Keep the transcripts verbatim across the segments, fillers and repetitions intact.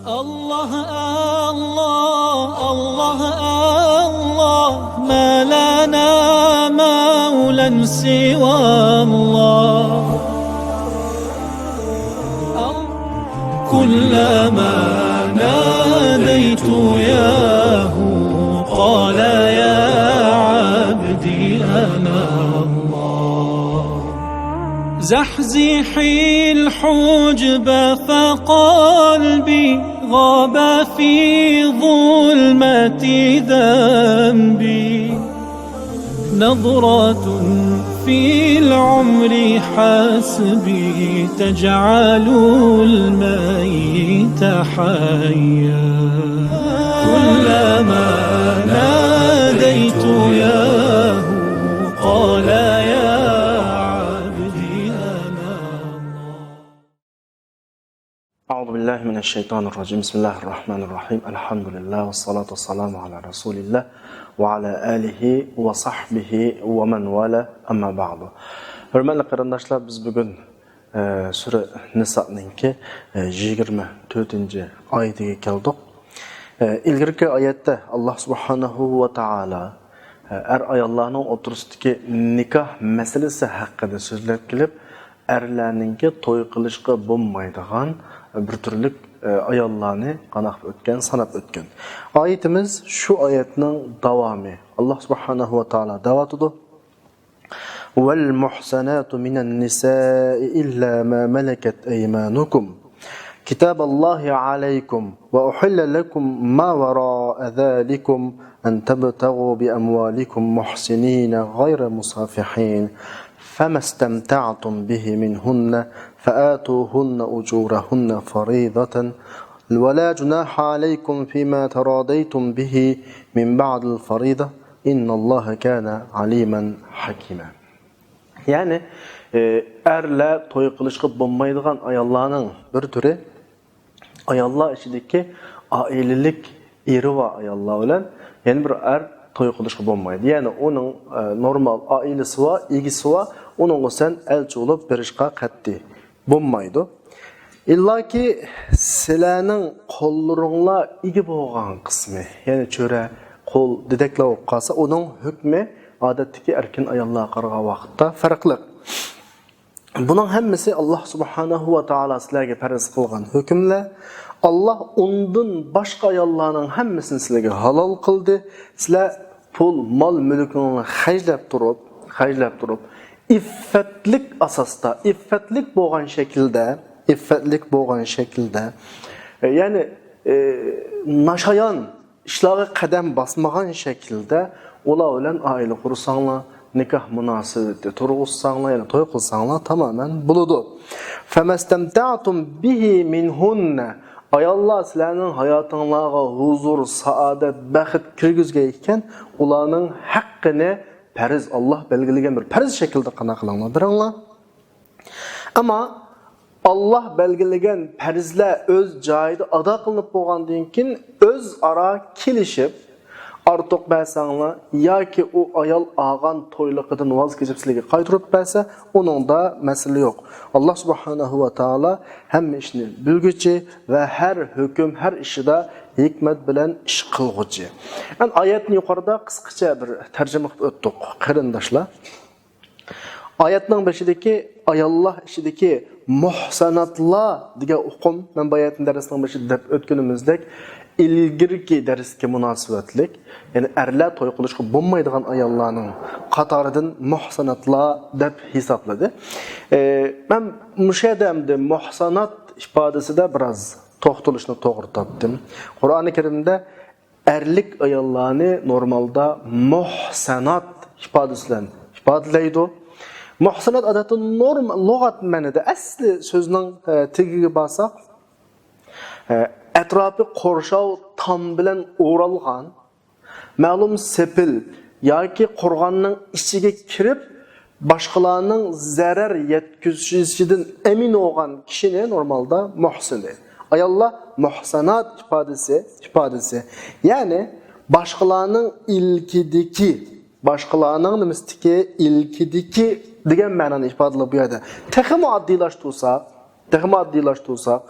الله، الله، الله، الله، ما لنا مولى سوى الله. كلما ناديت ياه قال يا عبدي أنا الله. زحزحي الحجب فقلبي غاب في ظلمة ذنبي. نظرة في العمر حسبي تجعل الميت حيا. كلما ناديت ياه قال يا عبدي أنا الله. أعوذ بالله من الشيطان الرجيم. بسم الله الرحمن الرحيم. الحمد لله والصلاة والسلام على رسول الله وعلى آله وصحبه ومن والاه. أما بعد. Hörmətli qarindaşlar, biz bugün e, Sürə Nisa'nınkı e, yigirmə dördüncü ayətinə gəldik. E, ilgirki ayətdə Allah subhanahu və taala e, ər ayallarnıń ortasındakı nikah məsələsi haqqında sözləp kelib, ərlərninki toy qılışqa bolmaydıǵan bir türlük e, ayallarnı qanaq ötken, sanap ötken. Ayetimiz şu ayetniń davamı. Allah subhanahu ve taala dep aytıdı. والمحصنات من النساء إلا ما ملكت أيمانكم كتاب الله عليكم وأحل لكم ما وراء ذلكم أن تبتغوا بأموالكم محصنين غير مسافحين فما استمتعتم به منهن فآتوهن أجورهن فريضة ولا جناح عليكم فيما تراضيتم به من بعد الفريضة إن الله كان عليما حكيما. Yəni e, ərlər toy qılışqa bolmaydıǵan ayallarnıń bir türü ayallar içindeki ailəlik eri bar ayallar bilən yəni bir ər toy qılışqa bolmaydı. Yəni onıń e, normal ailəsi bar, egisi bar, onıńǵa sən elçi bolıp berişqa qət'i bolmaydı. İlla ki sizlerniń qollarıńlar ege bolǵan qısmı, yəni çöre, qol, dedekler bolıp qalsa, onıń hükmi odatdagi erkin ayollarga qaragan vaqtda farqli. Buning hammasi Alloh subhanahu va taolo sizlarga farz qilgan hukmlar. Alloh undan boshqa ayollarning hammasini sizlarga halol qildi. Sizlar pul, mol, mulkingni xarjlab turib, xarjlab turib, iffatlik asosda, iffatlik bo'lgan shaklda, iffatlik bo'lgan shaklda, e, ya'ni e, nashayon ishlarga qadam bosmagan shaklda ular bilan oila qursanglar, nikoh munosabati turg'izsanglar, ya'ni to'y qilsanglar, tamoman bo'ladi. Famastamta'tum bihi minhunna. Ayollar sizlarning hayotinglarga huzur, saodat, baxt kirgizgan ekan, ularning haqqini farz, Alloh belgilagan bir farz shaklda qana qilinglar, beringlar. Ammo Alloh belgilagan farzlar o'z joyida ado qilinib bo'lgandan keyin o'zaro kelishib, ortiq bersanglar yoki u ayol olgan to'yliqidan voz kechib sizlarga qaytarib bersa, uningda masala yo'q. Alloh subhanahu va taolo hamma ishni bilguchi va har hukm, har ishida hikmat bilan ish qilg'uchi. Endi oyatni yuqorida qisqacha bir tarjima qilib o'tdik, qarindoshlar. Oyatning beshidagi ayollar ichidagi muhsanotlar degan uqum, men bu oyatni darsning beshida deb o'tganimizdek, ilgirki darsga munosabatlik, ya'ni erlar to'y qilishga bo'lmaydigan ayollarning qatoridan muhsanotlar deb hisobladi. E, men mushu yerda endi muhsanot ifodasida biroz to'xtalishni to'g'ri topdim. Qur'oni Karimda erlik ayollarni normalda muhsanot ifodasi bilan ifodalaydi. Muhsanot odatda norm lug'at ma'nida asli so'zning e, tagiga borsak, e, atrofi qurshov tom bilan o'ralgan, ma'lum sepil yoki qo'rg'onning ichiga kirib, boshqalarning zarar yetkazishidan amin bo'lgan kishini normalda muhsin deydi. Ayollar muhsanot ifodasi, ifodasi. Ya'ni boshqalarning ilkidiki, boshqalarning nimasidiki, ilkidiki degan ma'noni ifodalab bu yerda. Texmi oddiylashtirsak, تېخىمۇ ئاددىيلاشتۇرساق،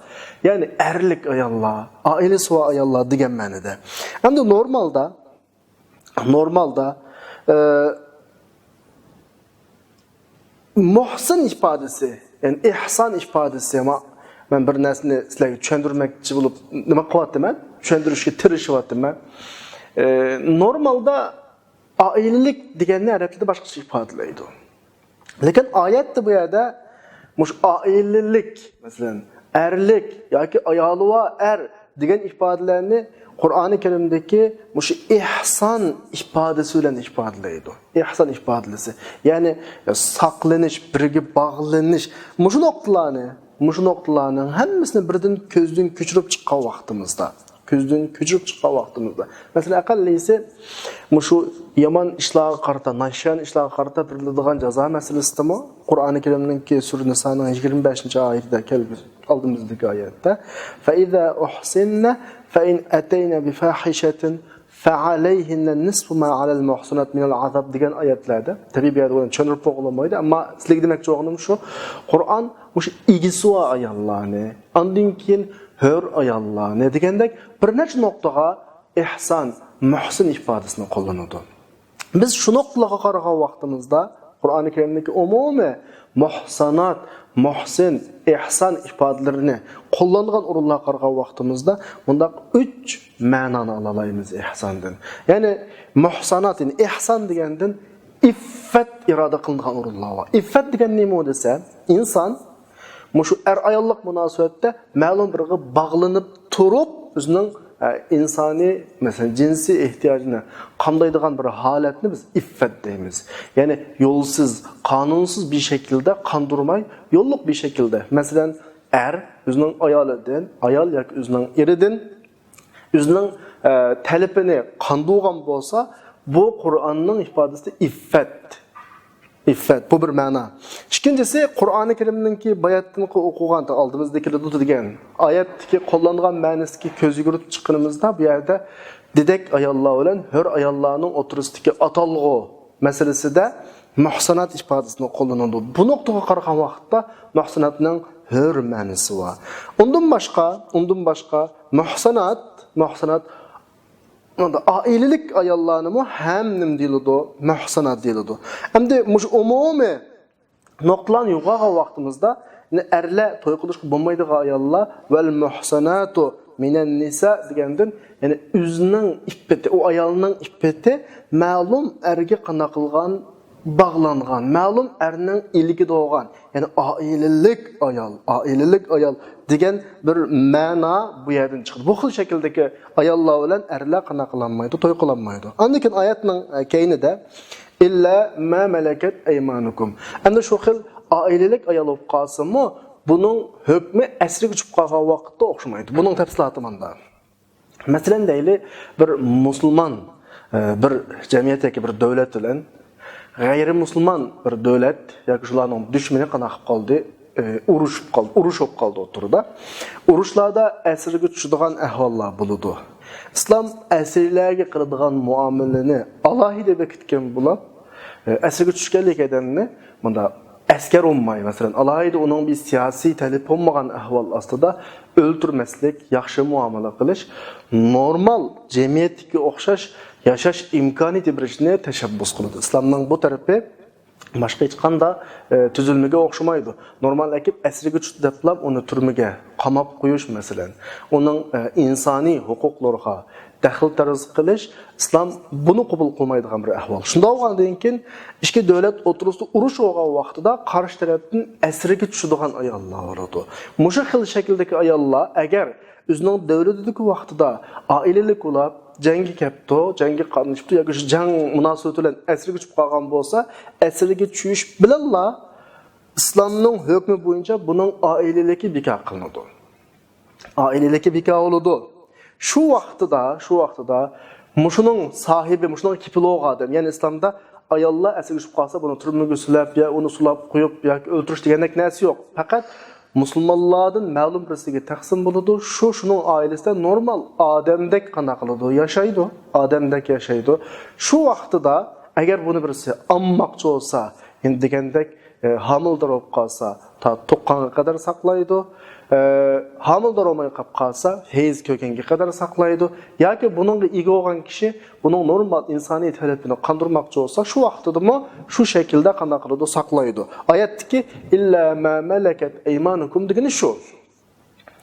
يەنى ئەرلىك ئاياللار، ئائىلىسى بار ئاياللار دېگەن مەنىدە. ئەمدى نورمالدا، نورمالدا، ئە، مۇھسىن ئىپادىسى، يەنى ئېھسان ئىپادىسى، ما-، مەن بىر نەرسىنى سىلەرگە چۈشەندۈرمەكچى بولۇپ نېمە قىلىۋاتىمەن؟ چۈشەندۈرۈشكە تىرىشىۋاتىمەن. ئە، نورمالدا ئائىلىلىك دېگەننى ئەرەب تىلىدا باشقىچە ئىپادىلەيدۇ. لېكىن ئايەتتە بۇ يەردە مۇشۇ ئائىلىلىك، مەسىلەن، ئەرلىك ياكى ئايالى بار ئەر دېگەن ئىپادىلەرنى قۇرئانى كەرىمدىكى مۇشۇ ئېھسان ئىپادىسى بىلەن ئىپادىلەيدۇ. ئېھسان ئىپادىسى. يەنى ساقلىنىش، بىرگە باغلىنىش. مۇشۇ نۇقتىلارنى، مۇشۇ نۇقتىلارنىڭ ھەممىسىنى بىردىن كۆزدىن كۆچۈرۈپ چىققان ۋاقتىمىزدا، كۆزدىن كۆچۈرۈپ چىققان ۋاقتىمىزدا. مەسىلەن، ئەقەللىسى مۇشۇ يامان ئىشلارغا قارىتا، ناشيان ئىشلارغا قارىتا بېرىلىدىغان جازا مەسىلىسىدىمۇ قۇرئانى كەرىمنىڭكى سۈرە نىسانىڭ يىگىرمە بەشىنچى ئايىتىدە كەلگەن ئالدىمىزدىكى ئايەتتە، فَإِذَا أُحْصِنَّ فَإِنْ أَتَيْنَ بِفَاحِشَةٍ فَعَلَيْهِنَّ نِصْفُ مَا عَلَى الْمُحْصَنَاتِ مِنَ الْعَذَابِ دېگەن ئايەتلەردە، تەبىئىي بۇ يەردە ئۇنى چۈشەندۈرۈپ بولغىلى بولمايدۇ، ئەمما سىلەرگە دېمەكچى بولغىنىم شۇ، قۇرئان مۇشۇ ئىگىسى بار ئاياللارنى، ئاندىن كېيىن ھۆر ئاياللارنى دېگەندەك بىر نەچچە نۇقتىغا ئېھسان، مۇھسىن ئىپادىسىنى قوللىنىدۇ. بىز شۇ نۇقتىلارغا قارىغان ۋاقتىمىزدا، قۇرئانى كەرىمدىكى ئومۇمىي مۇھسانات، مۇھسىن، ئېھسان ئىپادىلىرىنى قوللانغان ئورۇنلارغا قارىغان ۋاقتىمىزدا، مۇنداق ئۈچ مەنانى ئالالايمىز ئېھساندىن. يەنى مۇھسانات، يەنى ئېھسان دېگەندىن ئىففەت ئىرادە قىلىنغان ئورۇنلار بار. ئىففەت دېگەن نېمە دېسە، ئىنسان مۇشۇ ئەر-ئاياللىق مۇناسىۋەتتە مەلۇم بىرىگە باغلىنىپ تۇرۇپ، ئۆزىنىڭ، ئە، ئىنسانىي، مەسىلەن، جىنسىي ئېھتىياجىنى قامدايدىغان بىر ھالەتنى بىز ئىففەت دەيمىز. يەنى يولسىز، قانۇنسىز بىر شەكىلدە قاندۇرماي، يوللۇق بىر شەكىلدە. مەسىلەن، ئەر ئۆزىنىڭ ئايالىدىن، ئايال ياكى ئۆزىنىڭ ئېرىدىن ئۆزىنىڭ، ئە، تەلىپىنى قاندۇرغان بولسا، بۇ قۇرئاننىڭ ئىپادىسىدە ئىففەت. ئىففەت، بۇ بىر مەنا. ئىككىنچىسى، قۇرئانى كەرىمنىڭكى باياتتىن ئوقۇغان، ئالدىمىزدىكىدە دېگەن ئايەتتىكى قوللانغان مەنىسىگە كۆز يۈگۈرۈپ چىققىنىمىزدا، بۇ يەردە دېدەك ئاياللار بىلەن ھۆر ئاياللارنىڭ ئوتتۇرىسىدىكى ئاتالغۇ مەسىلىسىدە مۇھسانات ئىپادىسىنى قوللىنىدۇ. بۇ نۇقتىغا قارىغان ۋاقىتتا مۇھساناتنىڭ ھۆر مەنىسى بار. ئۇندىن باشقا، ئۇندىن باشقا مۇھسانات، مۇھسانات ئائىلىلىك ئاياللارنىمۇ ھەم نېمە دېيىلىدۇ؟ مۇھسانات دېيىلىدۇ. ئەمدى مۇشۇ ئومۇمىي نۇقتىلارنى يوغان ۋاقتىمىزدا، يەنى ئەرلەر توي قىلىشقا بولمايدىغان ئاياللار، ۋەل مۇھساناتۇ مىنەن نىسا دېگەندىن، يەنى ئۆزىنىڭ ئىپپىتى، ئۇ ئايالنىڭ ئىپپىتى مەلۇم ئەرگە قانداق قىلغان، باغلانغان، مەلۇم ئەرنىڭ ئىلكىدە بولغان، يەنى ئائىلىلىك ئايال، ئائىلىلىك ئايال دېگەن بىر مەنا بۇ يەردىن چىقىدۇ. بۇ خىل شەكىلدىكى ئاياللار بىلەن ئەرلەر قانداق قىلالمايدۇ، توي قىلالمايدۇ. ئاندىن كېيىن ئايەتنىڭ، ئە، كەينىدە، ئىللا ما مەلەكەت ئەيمانۇكۇم. ئەمدى شۇ خىل ئائىلىلىك ئايال بولۇپ قالسىمۇ، بۇنىڭ ھۆكمى ئەسىرگە چۈشۈپ قالغان ۋاقىتتا ئوخشىمايدۇ. بۇنىڭ تەپسىلاتى مۇندا. مەسىلەن، دەيلى، بىر مۇسۇلمان، ئە، بىر جەمئىيەت ياكى بىر دۆلەت بىلەن غەيرىي مۇسۇلمان بىر دۆلەت ياكى شۇلارنىڭ دۈشمىنى قانداق قىلىپ قالدى؟ ئە، ئۇرۇشۇپ قالدى، ئۇرۇش بولۇپ قالدى ئوتتۇرىدا. ئۇرۇشلاردا ئەسىرگە چۈشىدىغان ئەھۋاللار بولىدۇ. ئىسلام ئەسىرلەرگە قىلىدىغان مۇئامىلىنى ئالاھىدە بېكىتكەن بولۇپ، ئە، ئەسىرگە چۈشكەنلىك ئادەمنى مۇنداق ئەسكەر بولماي، مەسىلەن، ئالاھىدە ئۇنىڭ بىر سىياسىي تەلىپى بولمىغان ئەھۋال ئاستىدا ئۆلتۈرمەسلىك، ياخشى مۇئامىلە قىلىش، نورمال جەمئىيەتتىكى ئوخشاش ياشاش ئىمكانىيىتى بېرىشنى تەشەببۇس قىلىدۇ. ئىسلامنىڭ بۇ تەرىپى باشقا ھېچقانداق، ئە، تۈزۈلمىگە ئوخشىمايدۇ. نورمال ئەكىپ ئەسىرگە چۈشتى دەپلا ئۇنى تۈرمىگە قاماپ قويۇش، مەسىلەن، ئۇنىڭ، ئە، ئىنسانىي ھوقۇقلىرىغا دەخلى تەرۇز قىلىش، ئىسلام بۇنى قوبۇل قىلمايدىغان بىر ئەھۋال. شۇنداق بولغاندىن كېيىن، ئىككى دۆلەت ئوتتۇرىسىدا ئۇرۇش بولغان ۋاقتىدا قارشى تەرەپتىن ئەسىرگە چۈشىدىغان ئاياللار بولىدۇ. مۇشۇ خىل شەكىلدىكى ئاياللار ئەگەر ئۆزىنىڭ دۆلىتىدىكى ۋاقتىدا ئائىلىلىك بولۇپ، جەڭگە كەپتۇ، جەڭگە قاتنىشىپتۇ ياكى شۇ جەڭ مۇناسىۋىتى بىلەن ئەسىرگە چۈشۈپ قالغان بولسا، ئەسىرگە چۈشۈش بىلەنلا ئىسلامنىڭ ھۆكمى بويىچە بۇنىڭ ئائىلىلىكى بىكار قىلىنىدۇ. ئائىلىلىكى بىكار بولىدۇ. شۇ ۋاقتىدا، شۇ ۋاقتىدا مۇشۇنىڭ ساھىبى، مۇشۇنىڭ كېپىلى بولغان ئادەم، يەنى ئىسلامدا ئاياللار ئەسىرگە چۈشۈپ قالسا، بۇنى تۈرمىگە سۆلەپ يا ئۇنى سولاپ قويۇپ ياكى ئۆلتۈرۈش دېگەندەك نەرسە يوق. پەقەت مۇسۇلمانلاردىن مەلۇم بىرسىگە تەقسىم بولىدۇ. شۇ، شۇنىڭ ئائىلىسىدە نورمال ئادەمدەك قانداق قىلىدۇ؟ ياشايدۇ. ئادەمدەك ياشايدۇ. شۇ ۋاقتىدا ئەگەر بۇنى بىرسى ئالماقچى بولسا، يەنى دېگەندەك، ئە، ھامىلىدار بولۇپ قالسا، تا تۇغقانغا قەدەر ساقلايدۇ. ئە، ھامىلىدار بولماي قاپ قالسا، ھەيز كۆرگەنگە قەدەر ساقلايدۇ. ياكى بۇنىڭغا ئىگە بولغان كىشى بۇنىڭ نورمال ئىنسانىي تەلىپىنى قاندۇرماقچى بولسا، شۇ ۋاقتىدىمۇ شۇ شەكىلدە قانداق قىلىدۇ؟ ساقلايدۇ. ئايەتتىكى «ئىللا ما مەلەكەت ئەيمانۇكۇم» دېگىنى شۇ.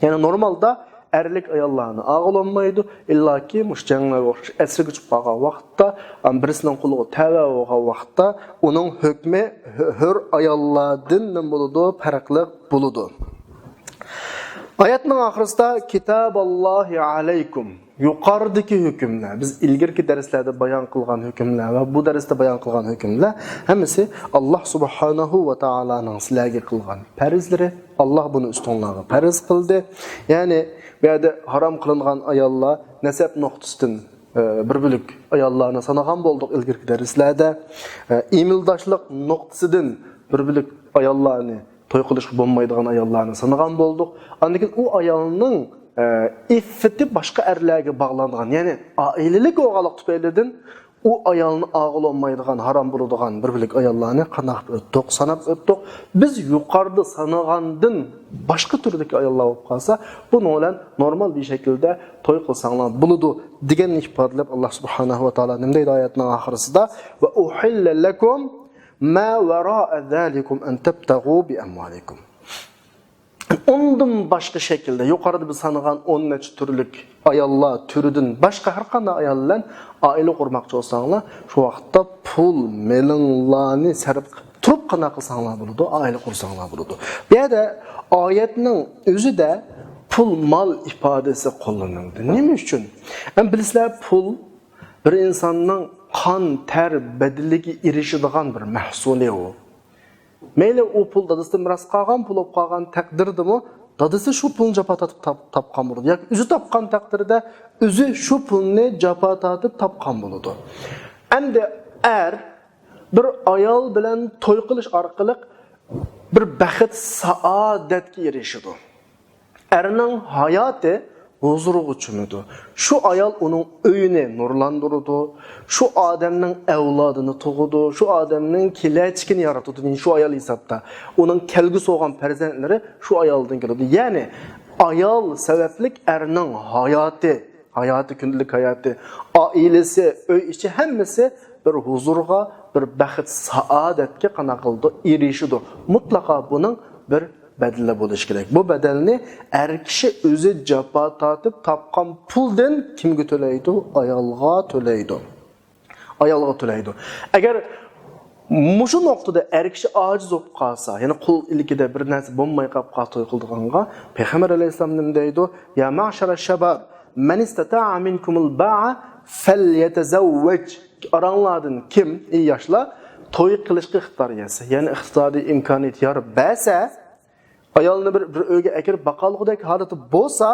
يەنى نورمالدا ئەرلىك ئاياللارنى ئالغىلى بولمايدۇ. ئىللاكى مۇشۇ جەڭلەرگە ئوخشاش ئەسىرگە چۈشۈپ قالغان ۋاقىتتا، ئەم، بىرسىنىڭ قولىغا تەۋە بولغان ۋاقىتتا ئۇنىڭ ھۆكمى ھۆ-، ھۆر ئاياللاردىن نېمە بولىدۇ؟ پەرقلىق بولىدۇ. ئايەتنىڭ ئاخىرىسىدا «كىتاباللاھى ئەلەيكۇم». يۇقىرىدىكى ھۆكۈملەر، بىز ئىلگىرىكى دەرسلەردە بايان قىلغان ھۆكۈملەر ۋە بۇ دەرستە بايان قىلغان ھۆكۈملەر ھەممىسى ئاللاھ سۇبھانەھۇ ۋە تائالانىڭ سىلەرگە قىلغان پەرزلىرى. ئاللاھ بۇنى ئۈستۈڭلارغا پەرز قىلدى. يەنى بۇ يەردە ھارام قىلىنغان ئاياللار نەسەب نۇقتىسىدىن، ئە، بىر بۆلەك ئاياللارنى سانىغان بولدۇق ئىلگىرىكى دەرسلەردە. ئە، ئىمىلداشلىق نۇقتىسىدىن بىر بۆلەك ئاياللارنى، توي قىلىشقا بولمايدىغان ئاياللارنى سانىغان بولدۇق. ئاندىن كېيىن ئۇ ئايالنىڭ، ئە، ئىففىتى باشقا ئەرلەرگە باغلانغان، يەنى ئائىلىلىك بولغانلىق تۈپەيلىدىن ئۇ ئايالنى ئالغىلى بولمايدىغان، ھارام بولىدىغان بىر بۆلەك ئاياللارنى قانداق قىلىپ ئۆتتۇق، ساناپ ئۆتتۇق. بىز يۇقىرىدا سانىغاندىن باشقا تۈردىكى ئاياللار بولۇپ قالسا، بۇنىڭ بىلەن نورمال بىر شەكىلدە توي قىلساڭلار بولىدۇ دېگەننى ئىپادىلەپ، ئاللاھ سۇبھانەھۇ ۋە تائالا نېمە دەيدۇ ئايەتنىڭ ئاخىرىسىدا؟ «ۋە ئۇھىللە لەكۇم ما ۋەرائە زالىكۇم ئەن تەبتەغۇ بىئەمۋالىكۇم.» ئۇندىن باشقا شەكىلدە، يۇقىرىدا بىز سانىغان ئون نەچچە تۈرلۈك ئاياللار تۈرىدىن باشقا ھەر قانداق ئايال بىلەن ئائىلە قۇرماقچى بولساڭلار، شۇ ۋاقىتتا پۇل، مېلىڭلارنى سەرپ قىلىپ تۇرۇپ قانداق قىلساڭلار بولىدۇ، ئائىلە قۇرساڭلار بولىدۇ. بۇ يەردە ئايەتنىڭ ئۆزىدە پۇل، مال ئىپادىسى قوللىنىلدى. نېمە ئۈچۈن؟ ئەمما بىلىسىلەر، پۇل بىر ئىنساننىڭ قان، تەر بەدىلىگە ئېرىشىدىغان بىر مەھسۇلى ئۇ. مەيلى ئۇ پۇل دادىسىدىن مىراس قالغان پۇل بولۇپ قالغان تەقدىردىمۇ، دادىسى شۇ پۇلنى جاپا تارتىپ تاپ-، تاپقان بولىدۇ. ياكى ئۆزى تاپقان تەقدىردە، ئۆزى شۇ پۇلنى جاپا تارتىپ تاپقان بولىدۇ. ئەمدى ئەر بىر ئايال بىلەن توي قىلىش ئارقىلىق بىر بەخت، سائادەتكە ئېرىشىدۇ. ئەرنىڭ ھاياتى ھۇزۇرغا چۆمىدۇ. شۇ ئايال ئۇنىڭ ئۆيىنى نۇرلاندۇرىدۇ، شۇ ئادەمنىڭ ئەۋلادىنى تۇغىدۇ، شۇ ئادەمنىڭ كېلەچىكىنى يارىتىدۇ، شۇ ئايال ھېسابتا. ئۇنىڭ كەلگۈسى بولغان پەرزەنتلىرى شۇ ئايالدىن كېلىدۇ. يەنى ئايال سەۋەبلىك ئەرنىڭ ھاياتى، ھاياتى، كۈندىلىك ھاياتى، ئائىلىسى، ئۆي ئىچى ھەممىسى بىر ھۇزۇرغا، بىر بەخت، سائادەتكە قانداق قىلىدۇ؟ ئېرىشىدۇ. مۇتلەقا بۇنىڭ بىر بەدىلى بولۇشى كېرەك. بۇ بەدەلنى ئەر كىشى ئۆزى جاپا تارتىپ تاپقان پۇلدىن كىمگە تۆلەيدۇ؟ ئايالغا تۆلەيدۇ. ئايالغا تۆلەيدۇ. ئەگەر مۇشۇ نۇقتىدا ئەر كىشى ئاجىز بولۇپ قالسا، يەنى قول ئىلكىدە بىر نەرسە بولماي قاپ قالسا توي قىلىدىغانغا، پەيغەمبەر ئەلەيھىسسالام نېمە دەيدۇ؟ «يا مەشەرە شەباب، مەن ئىستەتاء مىنكۇمۇل باءە فەليەتەزەۋۋەج.» ئاراڭلاردىن كىم، ئەي ياشلار، توي قىلىشقا ئىقتىدار يەتسە، يەنى ئىقتىسادىي ئىمكانىيەت يار بەرسە، ئايالنى بىر، بىر ئۆيگە ئەكىرىپ باقالىغۇدەك ھالىتى بولسا،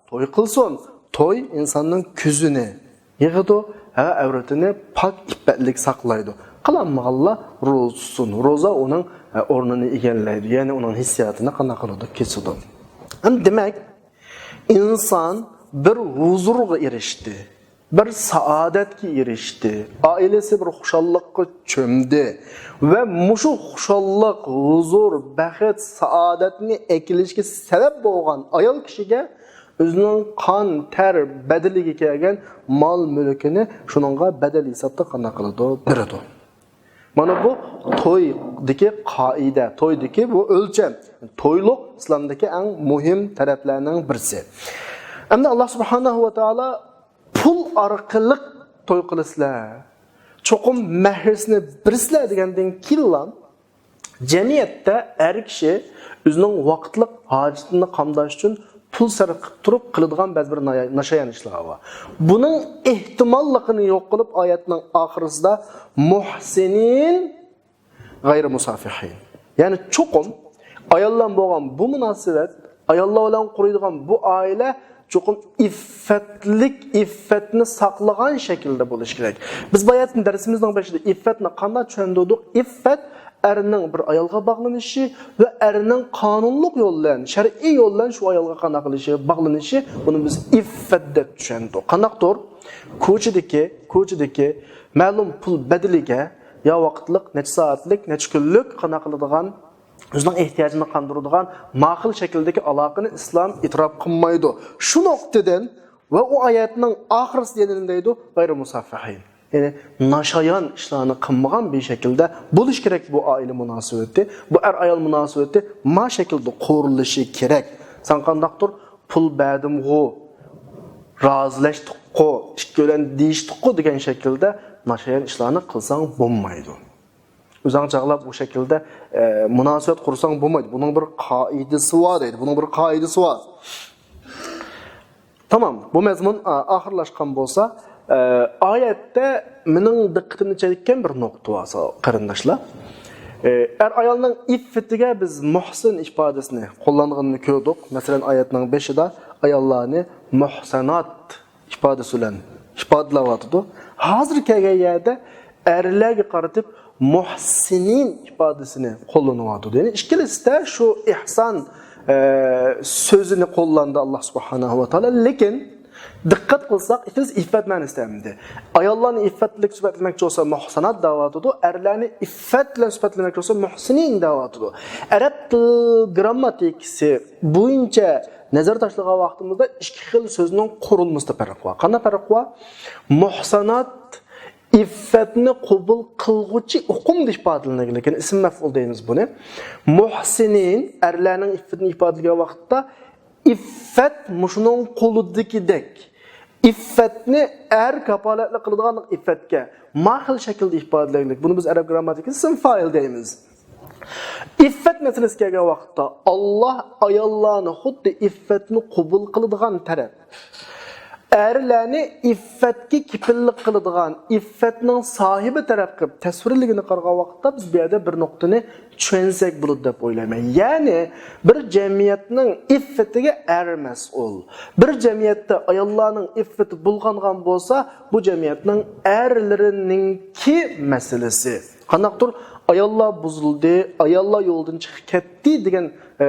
توي قىلسۇن. توي ئىنساننىڭ كۆزىنى يىغىدۇ، ھە، ئەۋرىتىنى پاك ئىپپەتلىك ساقلايدۇ. قىلالمىغانلار روزا تۇتسۇن. روزا ئۇنىڭ، ھە، ئورنىنى ئىگىلەيدۇ. يەنى ئۇنىڭ ھېسسىياتىنى قانداق قىلىدۇ؟ كېسىدۇ. ئەمدى دېمەك، ئىنسان بىر ھۇزۇرغا ئېرىشتى. بىر سائادەتكە ئېرىشتى، ئائىلىسى بىر خۇشاللىققا چۆمدى ۋە مۇشۇ خۇشاللىق، ھۇزۇر، بەخت، سائادەتنى ئەكېلىشكە سەۋەب بولغان ئايال كىشىگە ئۆزىنىڭ قان، تەر بەدىلىگە كەلگەن مال-مۈلكىنى شۇنىڭغا بەدەل ھېسابتا قانداق قىلىدۇ؟ بېرىدۇ. مانا بۇ تويدىكى قائىدە، تويدىكى بۇ ئۆلچەم. تويلۇق ئىسلامدىكى ئەڭ مۇھىم تەرەپلەرنىڭ بىرسى. ئەمدى ئاللا سۇبھانەھۇ ۋە تائالا پۇل ئارقىلىق توي قىلىسىلەر، چوقۇم مەھرىسىنى بېرىسىلەر دېگەندىن كېيىنلا، جەمئىيەتتە ئەر كىشى ئۆزىنىڭ ۋاقىتلىق ھاجىتىنى قامداش ئۈچۈن پۇل سەرپ قىلىپ تۇرۇپ قىلىدىغان بەزى بىر نايا-، ناشايان ئىشلار بار. بۇنىڭ ئېھتىماللىقىنى يوق قىلىپ، ئايەتنىڭ ئاخىرىسىدا مۇھسىنىن غەيرى مۇسافىھىن. يەنى چوقۇم ئاياللار بىلەن بولغان بۇ مۇناسىۋەت، ئاياللار بىلەن قۇرۇيدىغان بۇ ئائىلە چوقۇم ئىففەتلىك، ئىففەتنى ساقلىغان شەكىلدە بولۇشى كېرەك. بىز باياتىن دەرسىمىزنىڭ بېشىدا ئىففەتنى قانداق چۈشەندۈردۇق؟ ئىففەت ئەرنىڭ بىر ئايالغا باغلىنىشى ۋە ئەرنىڭ قانۇنلۇق يول بىلەن، شەرئىي يول بىلەن شۇ ئايالغا قانداق قىلىشى، باغلىنىشى، بۇنى بىز ئىففەت دەپ چۈشەندۇق. قانداقتۇر؟ كوچىدىكى، كوچىدىكى مەلۇم پۇل بەدىلىگە يا ۋاقىتلىق، نەچچە سائەتلىك، نەچچە كۈنلۈك قانداق قىلىدىغان ئۆزىنىڭ ئېھتىياجىنى قاندۇرىدىغان ما خىل شەكىلدىكى ئالاقىنى ئىسلام ئېتىراپ قىلمايدۇ. شۇ نۇقتىدىن ۋە ئۇ ئايەتنىڭ ئاخىرسىدا يەنە نېمە دەيدۇ؟ غەيرى مۇسافىھەين. يەنى ناشايان ئىشلارنى قىلمىغان بىر شەكىلدە بولۇش كېرەك بۇ ئائىلە مۇناسىۋىتى، بۇ ئەر-ئايال مۇناسىۋىتى ما شەكىلدە قۇرۇلۇشى كېرەك. سەن قانداقتۇر پۇل بەردىمغۇ، رازىلاشتۇققۇ، ئىككىيلەن دېيىشتۇققۇ دېگەن شەكىلدە ناشايان ئىشلارنى قىلساڭ بولمايدۇ. ئۆزۈڭ چاغلاپ بۇ شەكىلدە، ئە، مۇناسىۋەت قۇرساڭ بولمايدۇ. بۇنىڭ بىر قائىدىسى بار دەيدۇ. بۇنىڭ بىر قائىدىسى بار. تامام، بۇ مەزمۇن، ئا، ئاخىرلاشقان بولسا، ئە، ئايەتتە مېنىڭ دىققىتىمنى چەككەن بىر نۇقتا بار، قېرىنداشلار. ئە، ئەر-ئايالنىڭ ئىففىتىگە بىز مۇھسىن ئىپادىسىنى قوللانغىنىنى كۆردۇق. مەسىلەن، ئايەتنىڭ بېشىدا ئاياللارنى مۇھسانات ئىپادىسى بىلەن ئىپادىلەۋاتىدۇ. ھازىر كەلگەن يەردە ئەرلەرگە قارىتىپ مۇھسىنىن ئىپادىسىنى قوللىنىۋاتىدۇ. يەنى ئىككىلىسىدە شۇ ئىھسان، ئە، سۆزىنى قوللاندى ئاللا سۇبھانەھۇ ۋە تائالا. لېكىن دىققەت قىلساق، ئىككىلىسى ئىففەت مەنىسىدە ئەمدى. ئاياللارنى ئىففەت بىلەن سۈپەتلىمەكچى بولسا مۇھسانات دەۋاتىدۇ، ئەرلەرنى ئىففەت بىلەن سۈپەتلىمەكچى بولسا مۇھسىنىن دەۋاتىدۇ. ئەرەب تىل گىرامماتىكىسى بويىچە نەزەر تاشلىغان ۋاقتىمىزدا ئىككى خىل سۆزنىڭ قۇرۇلمىسىدا پەرق بار. قانداق پەرق بار؟ مۇھسانات ئىففەتنى قوبۇل قىلغۇچى ئۇقۇمدا ئىپادىلىنىدۇ، لېكىن ئىسىم مەفئۇل دەيمىز بۇنى. مۇھسىنىن، ئەرلەرنىڭ ئىففىتىنى ئىپادىلىگەن ۋاقىتتا ئىففەت مۇشۇنىڭ قولىدىكىدەك. ئىففەتنى ئەر كاپالەتلىك قىلىدىغان ئىففەتكە ما خىل شەكىلدە ئىپادىلەيلىك. بۇنى بىز ئەرەب گىرامماتىكىسى ئىسىم فائىل دەيمىز. ئىففەت مەسىلىسى كەلگەن ۋاقىتتا، ئاللا ئاياللارنى خۇددى ئىففەتنى قوبۇل قىلىدىغان تەرەپ، ئەرلەرنى ئىففەتكە كېپىللىك قىلىدىغان، ئىففەتنىڭ ساھىبى تەرەپ قىلىپ تەسۋىرلىگىنى قارىغان ۋاقىتتا، بىز بۇ يەردە بىر نۇقتىنى چۈشەنسەك بولىدۇ دەپ ئويلايمەن. يەنى بىر جەمئىيەتنىڭ ئىففىتىگە ئەر مەسئۇل. بىر جەمئىيەتتە ئاياللارنىڭ ئىففىتى بۇلغانغان بولسا، بۇ جەمئىيەتنىڭ ئەرلىرىنىڭكى مەسىلىسى. قانداقتۇر ئاياللار بۇزۇلدى، ئاياللار يولدىن چىقىپ كەتتى دېگەن، ئە،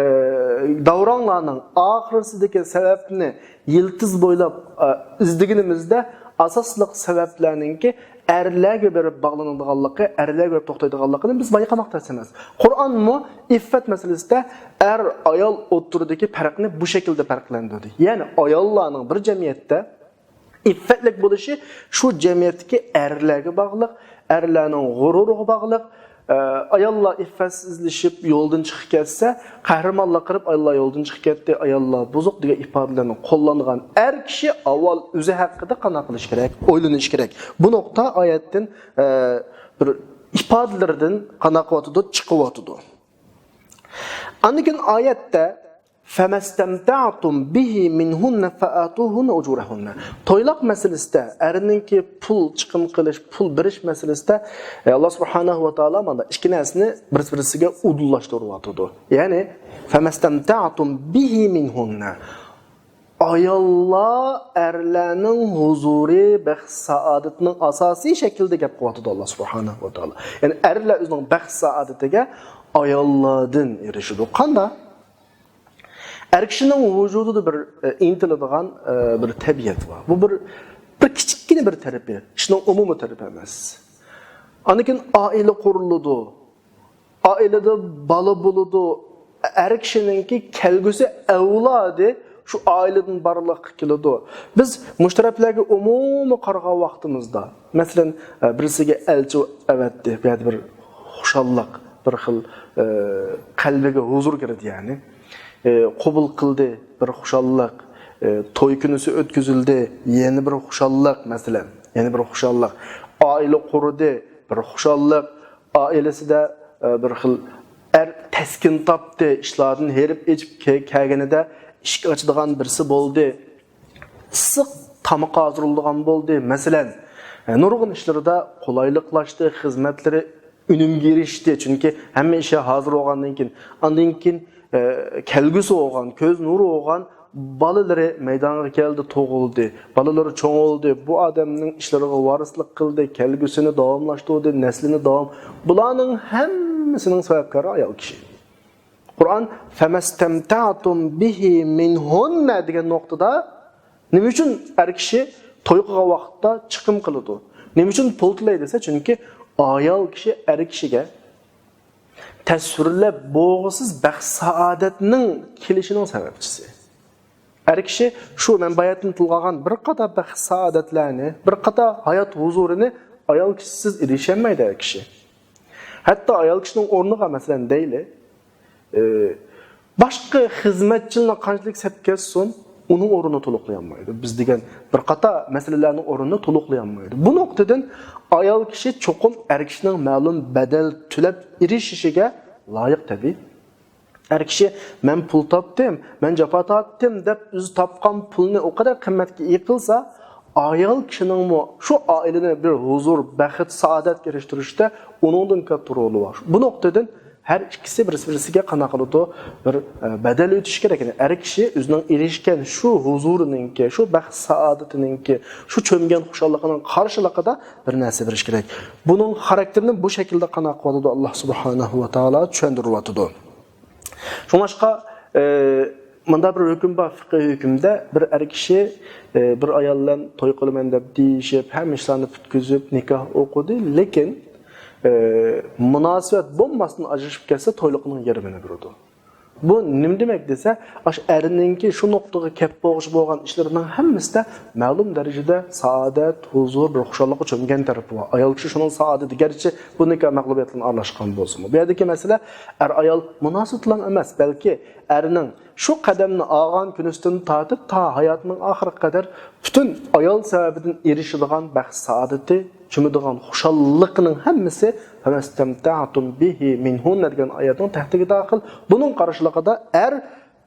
داۋراڭلارنىڭ ئاخىرسىدىكى سەۋەبنى يىلتىز بويلاپ، ئە، ئىزدىگىنىمىزدە، ئاساسلىق سەۋەبلەرنىڭكى ئەرلەرگە بېرىپ باغلىنىدىغانلىقى، ئەرلەرگە بېرىپ توختايدىغانلىقىنى بىز بايقىماق تەس ئەمەس. قۇرئانمۇ ئىففەت مەسىلىسىدە ئەر-ئايال ئوتتۇرىدىكى پەرقنى بۇ شەكىلدە پەرقلەندۈردى. يەنى ئاياللارنىڭ بىر جەمئىيەتتە ئىففەتلىك بولۇشى شۇ جەمئىيەتتىكى ئەرلەرگە باغلىق، ئەرلەرنىڭ غۇرۇرىغا باغلىق. ئە، ئاياللار ئىففەتسىزلىشىپ يولدىن چىقىپ كەتسە، قەھرىمانلىق قىلىپ، ئاياللار يولدىن چىقىپ كەتتى، ئاياللار بۇزۇق دېگەن ئىپادىلەرنى قوللانغان ئەر كىشى ئاۋۋال ئۆزى ھەققىدە قانداق قىلىشى كېرەك، ئويلىنىشى كېرەك. بۇ نۇقتا ئايەتتىن، ئە، بىر ئىپادىلىرىدىن قانداق قىلىۋاتىدۇ، چىقىۋاتىدۇ. ئاندىن كېيىن ئايەتتە، فَمَا اسْتَمْتَعْتُمْ بِهِ مِنْهُنَّ فَآتُوهُنَّ أُجُورَهُنَّ. تويلاق مەسىلىسىدە ئەرنىڭكى پۇل چىقىم قىلىش، پۇل بېرىش مەسىلىسىدە، ئە، ئاللا سۇبھانەھۇ ۋە تائالا مانا ئىككى نەرسىنى بىرسى-بىرسىگە ئۇدۇللاشتۇرۇۋاتىدۇ. يەنى، فَمَا اسْتَمْتَعْتُمْ بِهِ مِنْهُنَّ. ئاياللار ئەرلەرنىڭ ھۇزۇرى، بەخت-سائادىتىنىڭ ئاساسىي شەكلىدە گەپ قىلىۋاتىدۇ ئاللا سۇبھانەھۇ ۋە تائالا. يەنى ئەرلەر ئۆزىنىڭ بەخت-سائادىتىگە ئاياللاردىن ئېرىشىدۇ. قانداق؟ ئەر كىشىنىڭ ۋۇجۇدىدا بىر، ئە، ئىنتىلىدىغان، ئە، بىر تەبىئەت بار. بۇ بىر، بىر كىچىككىنە بىر تەرىپى، ئىشنىڭ ئومۇمىي تەرىپى ئەمەس. ئاندىن كېيىن ئائىلە قۇرۇلىدۇ. ئائىلىدە بالا بولىدۇ. ئەر كىشىنىڭكى كەلگۈسى ئەۋلادى شۇ ئائىلىدىن بارلىققا كېلىدۇ. بىز مۇشۇ تەرەپلەرگە ئومۇمىي قارىغان ۋاقتىمىزدا، مەسىلەن، ئە، بىرسىگە ئەلچى ئەۋەتتى، بۇ يەردە بىر خۇشاللىق، بىر خىل، ئە، قەلبىگە ھۇزۇر كىردى، يەنى، ئە، قوبۇل قىلدى، بىر خۇشاللىق، ئە، توي كۈنىسى ئۆتكۈزۈلدى، يەنە بىر خۇشاللىق، مەسىلەن، يەنە بىر خۇشاللىق، ئائىلە قۇردى، بىر خۇشاللىق، ئائىلىسىدە، ئە، بىر خىل ئەر تەسكىن تاپتى، ئىشلاردىن ھېرىپ ئېچىپ كە-، كەلگىنىدە ئىشىك ئاچىدىغان بىرسى بولدى. ئىسسىق تاماق ھازىرلىغان بولدى. مەسىلەن، نۇرغۇن ئىشلىرىدا قولايلىقلاشتى، خىزمەتلىرى ئۈنۈمگە ئېرىشتى. چۈنكى ھەممە ئىشى ھازىر بولغاندىن كېيىن، ئاندىن كېيىن، ئە، كەلگۈسى بولغان، كۆز نۇرى بولغان بالىلىرى مەيدانغا كەلدى، تۇغۇلدى. بالىلىرى چوڭ بولدى. بۇ ئادەمنىڭ ئىشلىرىغا ۋارىسلىق قىلدى، كەلگۈسىنى داۋاملاشتۇردى، نەسلىنى داۋام. بۇلارنىڭ ھەممىسىنىڭ سەۋەبكارى ئايال كىشى. قۇرئان فَمَا اسْتَمْتَعْتُمْ بِهِ مِنْهُنَّ دېگەن نۇقتىدا نېمە ئۈچۈن ئەر كىشى توي قىلغان ۋاقىتتا چىقىم قىلىدۇ؟ نېمە ئۈچۈن پۇل تىلەيدۇ دېسە، چۈنكى ئايال كىشى ئەر كىشىگە تەسۋىرلەپ بولغۇسىز بەخت سائادەتنىڭ كېلىشىنىڭ سەۋەبچىسى. ئەر كىشى شۇ مەن باياتىن تىلغا ئالغان بىر قاتار بەخت سائادەتلەرنى، بىر قاتار ھايات ھۇزۇرىنى ئايال كىشىسىز ئېرىشەلمەيدۇ ئەر كىشى. ھەتتا ئايال كىشىنىڭ ئورنىغا، مەسىلەن، دەيلى، ئى، باشقا خىزمەتچىلەرنى قانچىلىك سەپ كەتسۇن، ئۇنىڭ ئورنىنى تولۇقلىيالمايدۇ. بىز دېگەن بىر قاتار مەسىلىلەرنىڭ ئورنىنى تولۇقلىيالمايدۇ. بۇ نۇقتىدىن ئايال كىشى چوقۇم ئەر كىشىنىڭ مەلۇم بەدەل تۆلەپ ئېرىشىشىگە لايىق تەبىئىي. ئەر كىشى، «مەن پۇل تاپتىم، مەن جاپا تارتتىم» دەپ، ئۆزى تاپقان پۇلنى ئۇ قەدەر قىممەتكە ئىگە قىلسا، ئايال كىشىنىڭمۇ شۇ ئائىلىنى بىر ھۇزۇر، بەخت، سائادەتكە ئېرىشتۈرۈشتە ئۇنىڭدىن كاتتا رولى بار. بۇ نۇقتىدىن ھەر ئىككىسى بىرسى-بىرسىگە قانداق قىلىدۇ؟ بىر، ئە، بەدەل ئۆتۈشى كېرەك. يەنى ئەر كىشى ئۆزىنىڭ ئېرىشكەن شۇ ھۇزۇرىنىڭكى، شۇ بەخت سائادىتىنىڭكى، شۇ چۆمگەن خۇشاللىقىنىڭ قارشىلىقىدا بىر نەرسە بېرىشى كېرەك. بۇنىڭ خاراكتېرىنى بۇ شەكىلدە قانداق قىلىۋاتىدۇ؟ ئاللا سۇبھانەھۇ ۋە تائالا چۈشەندۈرۈۋاتىدۇ. شۇڭلاشقا، ئە، مۇنداق بىر ھۆكۈم بار، فىقھىي ھۆكۈمدە بىر ئەر كىشى، ئە، بىر ئايال بىلەن توي قىلىمەن دەپ دېيىشىپ، ھەممە ئىشلارنى پۈتكۈزۈپ، نىكاھ ئوقۇدى، لېكىن، ئە، مۇناسىۋەت بولماستىن ئاجرىشىپ كەتسە، تويلۇقىنىڭ يېرىمىنى بېرىدۇ. بۇ نېمە دېمەك دېسە، ئاشۇ ئەرنىڭكى شۇ نۇقتىغا كەپ بولغۇچى بولغان ئىشلىرىنىڭ ھەممىسىدە مەلۇم دەرىجىدە سائادەت، ھۇزۇر، بىر خۇشاللىققا چۆمگەن تەرىپى بار. ئايال كىشى شۇنىڭ سائادىتى، گەرچە بۇ نىكاھ مەغلۇبىيەت بىلەن ئارىلاشقان بولسىمۇ. بۇ يەردىكى مەسىلە ئەر-ئايال مۇناسىۋىتىلا ئەمەس، بەلكى ئەرنىڭ شۇ قەدەمنى ئالغان كۈنىسىدىن تارتىپ تا ھاياتىنىڭ ئاخىرىغا قەدەر پۈتۈن ئايال سەۋەبىدىن ئېرىشىدىغان بەخت سائادىتى، چۆمىدىغان خۇشاللىقىنىڭ ھەممىسى «فَمَسْتَمْتَعْتُمْ بِهِ مِنْهُنَّ» دېگەن ئايەتنىڭ تەھتىگە داخىل. بۇنىڭ قارشىلىقىدا ئەر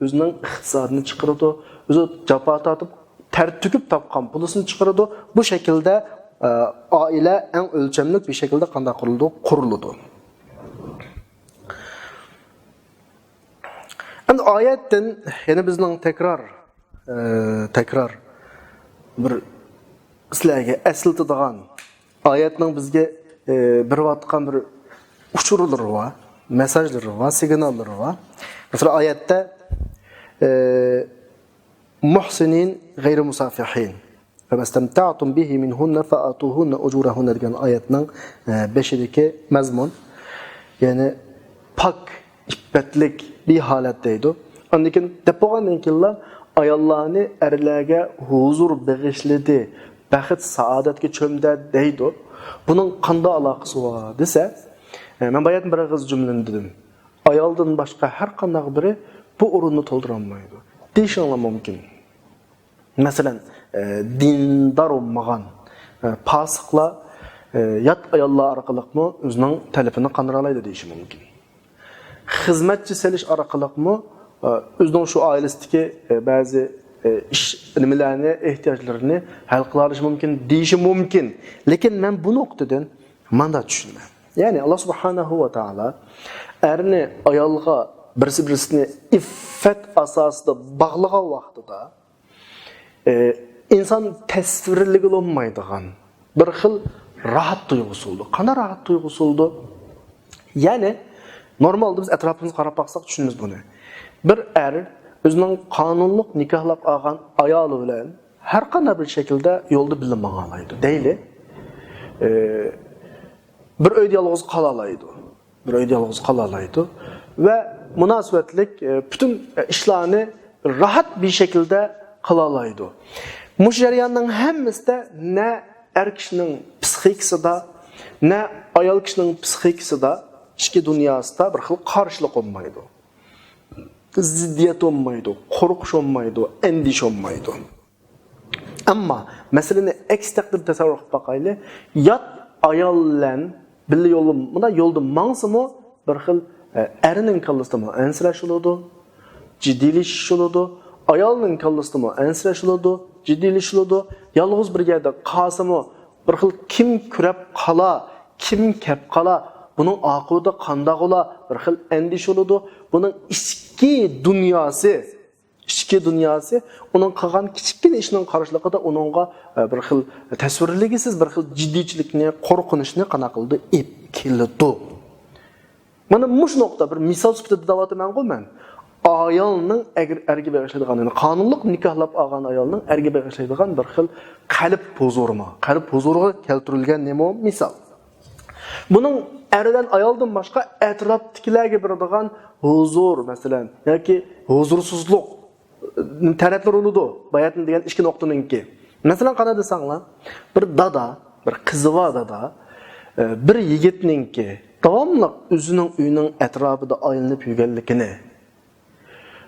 ئۆزىنىڭ ئىقتىسادىنى چىقىرىدۇ، ئۆزى جاپا تارتىپ، تەر تۆكۈپ تاپقان پۇلىسىنى چىقىرىدۇ. بۇ شەكىلدە، ئە، ئائىلە ئەڭ ئۆلچەملىك بىر شەكىلدە قانداق قۇرۇلىدۇ؟ قۇرۇلىدۇ. ئەمدى ئايەتتىن يەنە بىزنىڭ تەكرار، ئە، تەكرار بىر سىلەرگە ئەسلىتىدىغان ئايەتنىڭ بىزگە، ئە، بېرىۋاتقان بىر ئۇچۇرلىرى بار، مېساژلىرى بار، سىگناللىرى بار. مەسىلەن، ئايەتتە، ئە، «مۇھسىنىن غەيرى مۇسافىھىن. فَمَسْتَمْتَعْتُمْ بِهِ مِنْهُنَّ فَآتُوهُنَّ أُجُورَهُنَّ» دېگەن ئايەتنىڭ، ئە، بېشىدىكى مەزمۇن. يەنى پاك، ئىپپەتلىك بىر ھالەت دەيدۇ. ئاندىن كېيىن دەپ بولغاندىن كېيىنلا، ئاياللارنى ئەرلەرگە ھۇزۇر بېغىشلىدى، بەخت سائادەتكە چۆمدى دەيدۇ. بۇنىڭ قانداق ئالاقىسى بار دېسە، ئە، مەن باياتىن بىر ئېغىز جۈملىنى دېدىم. ئايالدىن باشقا ھەر قانداق بىرى بۇ ئورۇننى تولدۇرالمايدۇ دېيىشىڭلار مۇمكىن. مەسىلەن، ئە، دىندار بولمىغان، ئە، پاسىقلار، ئە، يات ئاياللار ئارقىلىقمۇ ئۆزىنىڭ تەلىپىنى قاندۇرالايدۇ دېيىشى مۇمكىن. خىزمەتچى سېلىش ئارقىلىقمۇ، ئە، ئۆزىنىڭ شۇ ئائىلىسىدىكى، ئە، بەزى، ئە، ئىش، نېمىلەرنى، ئېھتىياجلىرىنى ھەل قىلالىشى مۇمكىن دېيىشى مۇمكىن. لېكىن مەن بۇ نۇقتىدىن ماندا چۈشىنىمەن. يەنى، ئاللا سۇبھانەھۇ ۋە تائالا ئەرنى ئايالغا بىرسى-بىرسىنى ئىففەت ئاساسىدا باغلىغان ۋاقتىدا، ئى، ئىنسان تەسۋىرلىگىلى بولمايدىغان بىر خىل راھەت تۇيغۇسى بولىدۇ. قانداق راھەت تۇيغۇسى بولىدۇ؟ يەنى، نورمالدا بىز ئەتراپىمىزغا قاراپ باقساق چۈشىنىمىز بۇنى. بىر ئەر ئۆزىنىڭ قانۇنلۇق نىكاھلاپ ئالغان ئايالى بىلەن ھەر قانداق بىر شەكىلدە يولدا بىللە ماڭالايدۇ دەيلى. ئى، بىر ئۆيدە يالغۇز قالالايدۇ. بىر ئۆيدە يالغۇز قالالايدۇ. ۋە مۇناسىۋەتلىك، ئى، پۈتۈن، ئى، ئىشلارنى راھەت بىر شەكىلدە قىلالايدۇ. مۇشۇ جەرياننىڭ ھەممىسىدە نە ئەر كىشىنىڭ پسىخىكىسىدا، نە ئايال كىشىنىڭ پسىخىكىسىدا، ئىچكى دۇنياسىدا بىر خىل قارشىلىق بولمايدۇ. زىددىيەت بولمايدۇ، قورقۇش بولمايدۇ، ئەندىشە بولمايدۇ. ئەمما مەسىلىنى ئەكس تەقدىردە تەسەۋۋۇر قىلىپ باقايلى. يات ئايال بىلەن بىللە يولدا، مۇنداق يولدا ماڭسىمۇ، بىر خىل، ئە، ئەرنىڭ كاللىسىدىمۇ ئەنسىرەش بولىدۇ، جىددىيلىشىش بولىدۇ. ئايالنىڭ كاللىسىدىمۇ ئەنسىرەش بولىدۇ، جىددىيلىشىش بولىدۇ. يالغۇز بىر يەردە قالسىمۇ، بىر خىل كىم كۆرەپ قالا، كىم كەپ قالا، بۇنىڭ ئاقىۋىتى قانداق بولا، بىر خىل ئەندىشە بولىدۇ. بۇنىڭ ئىچكى دۇنياسى، ئىچكى دۇنياسى ئۇنىڭ قىلغان كىچىككىنە ئىشىنىڭ قارشىلىقىدا ئۇنىڭغا، ئە، بىر خىل تەسۋىرلىگۈسىز، بىر خىل جىددىيچىلىكنى، قورقۇنچنى قانداق قىلىدۇ؟ ئېلىپ كېلىدۇ. مانا مۇشۇ نۇقتا بىر مىسال سۈپىتىدە دەۋاتىمەنغۇ مەن. ئايالنىڭ ئەگەر-، ئەرگە بېغىشلايدىغان، يەنى قانۇنلۇق نىكاھلاپ ئالغان ئايالنىڭ ئەرگە بېغىشلايدىغان بىر خىل قەلب ھۇزۇرىمۇ، قەلب ھۇزۇرىغا كەلتۈرۈلگەن نېمە مىسال. بۇنىڭ ئەر بىلەن ئايالدىن باشقا ئەتراپتىكىلەرگە بېرىدىغان ھۇزۇر، مەسىلەن، ياكى ھۇزۇرسىزلىق تەرەپلىرى بولىدۇ. باياتىن دېگەن ئىككى نۇقتىنىڭكى. مەسىلەن، قانداق دېسەڭلار، بىر دادا، بىر قىزى بار دادا، ئە، بىر يىگىتنىڭكى داۋاملىق ئۆزىنىڭ ئۆيىنىڭ ئەتراپىدا ئايلىنىپ يۈرگەنلىكىنى،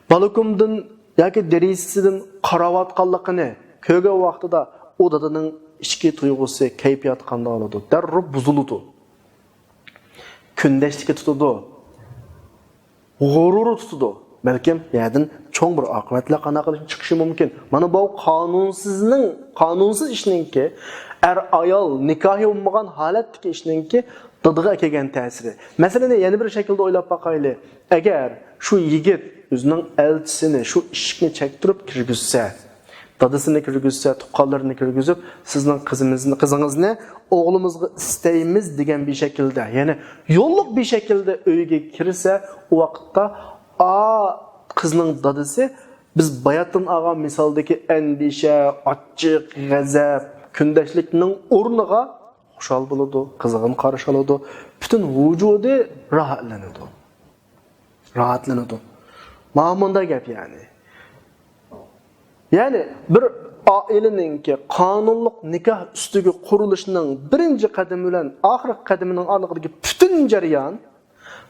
بالكوندىن ياكى دېرىزىسىدىن قاراۋاتقانلىقىنى كۆرگەن ۋاقتىدا ئۇ دادىنىڭ ئىچكى تۇيغۇسى، كەيپىياتى قانداق بولىدۇ؟ دەررۇ بۇزۇلىدۇ. كۈندەشلىكى تۇتىدۇ. غۇرۇرى تۇتىدۇ. بەلكىم يەردىن چوڭ بىر ئاقىۋەتلەر قانداق قىلىش چىقىشى مۇمكىن. مانا بۇ قانۇنسىزنىڭ، قانۇنسىز ئىشنىڭكى، ئەر-ئايال نىكاھى بولمىغان ھالەتتىكى ئىشنىڭكى دادىغا ئەكەلگەن تەسىرى. مەسىلىنى يەنە بىر شەكىلدە ئويلاپ باقايلى. ئەگەر شۇ يىگىت ئۆزىنىڭ ئەلچىسىنى شۇ ئىشىكنى چەكتۈرۈپ كىرگۈزسە، دادىسىنى كىرگۈزسە، تۇغقانلىرىنى كىرگۈزۈپ، سىزنىڭ قىزىمىزنى، قىزىڭىزنى ئوغلىمىزغا ئىستەيمىز دېگەن بىر شەكىلدە، يەنى يوللۇق بىر شەكىلدە ئۆيگە كىرسە، ئۇ ۋاقىتتا ئا قىزنىڭ دادىسى بىز باياتتىن ئالغان مىسالدىكى ئەندىشە، ئاچچىق، غەزەپ، كۈندەشلىكنىڭ ئورنىغا خۇشال بولىدۇ، قىزغىن قارشى ئالىدۇ، پۈتۈن ۋۇجۇدى راھەتلىنىدۇ. راھەتلىنىدۇ. مانا مۇنداق گەپ يەنى. يەنى بىر ئائىلىنىڭكى قانۇنلۇق نىكاھ ئۈستىگە قۇرۇلۇشىنىڭ بىرىنچى قەدىمى بىلەن ئاخىرقى قەدىمىنىڭ ئارىلىقىدىكى پۈتۈن جەريان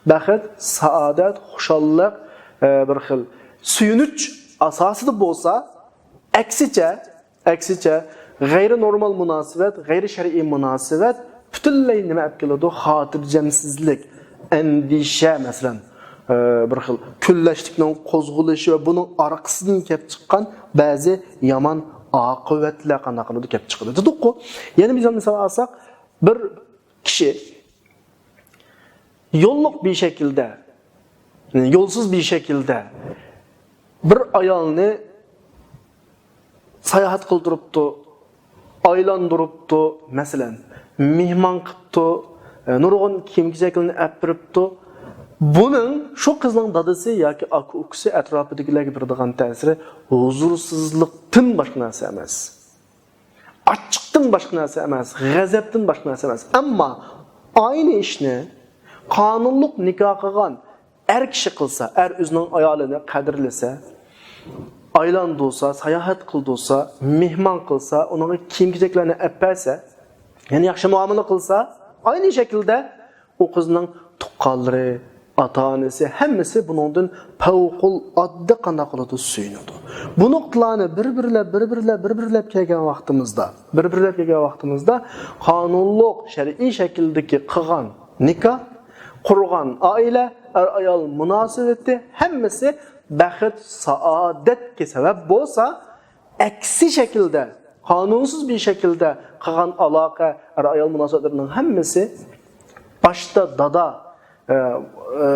بەخت، سائادەت، خۇشاللىق، ئە، بىر خىل سۆيۈنۈش ئاساسىدا بولسا، ئەكسىچە، ئەكسىچە، غەيرىي نورمال مۇناسىۋەت، غەيرىي شەرئىي مۇناسىۋەت پۈتۈنلەي نېمە ئەپ كېلىدۇ؟ خاتىرجەمسىزلىك، ئەندىشە، مەسىلەن، ئە، بىر خىل كۈنلەشلىكنىڭ قوزغىلىشى ۋە بۇنىڭ ئارقىسىدىن كەپ چىققان بەزى يامان ئاقىۋەتلەر قانداق قىلىدۇ؟ كەپ چىقىدۇ. دېدۇققۇ، يەنە بىر مىسال ئالساق، بىر كىشى يوللۇق بىر شەكىلدە، يولسىز بىر شەكىلدە بىر ئايالنى ساياھەت قىلدۇرۇپتۇ، ئايلاندۇرۇپتۇ، مەسىلەن، مېھمان قىپتۇ، نۇرغۇن كىيىم-كېچەكلەرنى ئەپ بېرىپتۇ. بۇنىڭ، شۇ قىزنىڭ دادىسى ياكى ئاكا-ئۇكىسى ئەتراپىدىكىلەرگە بېرىدىغان تەسىرى ھۇزۇرسىزلىقتىن باشقا نەرسە ئەمەس. ئاچچىقتىن باشقا نەرسە ئەمەس، غەزەپتىن باشقا نەرسە ئەمەس. ئەمما ئاينى ئىشنى قانۇنلۇق نىكاھ قىلغان ئەر كىشى قىلسا، ئەر ئۆزىنىڭ ئايالىنى قەدىرلىسە، ئايلاندۇرسا، ساياھەت قىلدۇرسا، مېھمان قىلسا، ئۇنىڭغا كىيىم-كېچەكلەرنى ئەپ بەرسە، يەنى ياخشى مۇئامىلە قىلسا، ئاينى شەكىلدە ئۇ قىزنىڭ تۇغقانلىرى، ئاتا-ئانىسى، ھەممىسى بۇنىڭدىن پەۋقۇلئاددە قانداق قىلىدۇ؟ سۆيۈنىدۇ. بۇ نۇقتىلارنى بىر-بىرلەپ، بىر-بىرلەپ، بىر-بىرلەپ كەلگەن ۋاقتىمىزدا، بىر-بىرلەپ كەلگەن ۋاقتىمىزدا قانۇنلۇق، شەرئىي شەكىلدىكى قىلغان نىكاھ، قۇرغان ئائىلە، ئەر-ئايال مۇناسىۋىتى ھەممىسى بەخت، سائادەتكە سەۋەب بولسا، ئەكسى شەكىلدە، قانۇنسىز بىر شەكىلدە قىلغان ئالاقە، ئەر-ئايال مۇناسىۋەتلىرىنىڭ ھەممىسى باشتا دادا، ئە، ئە،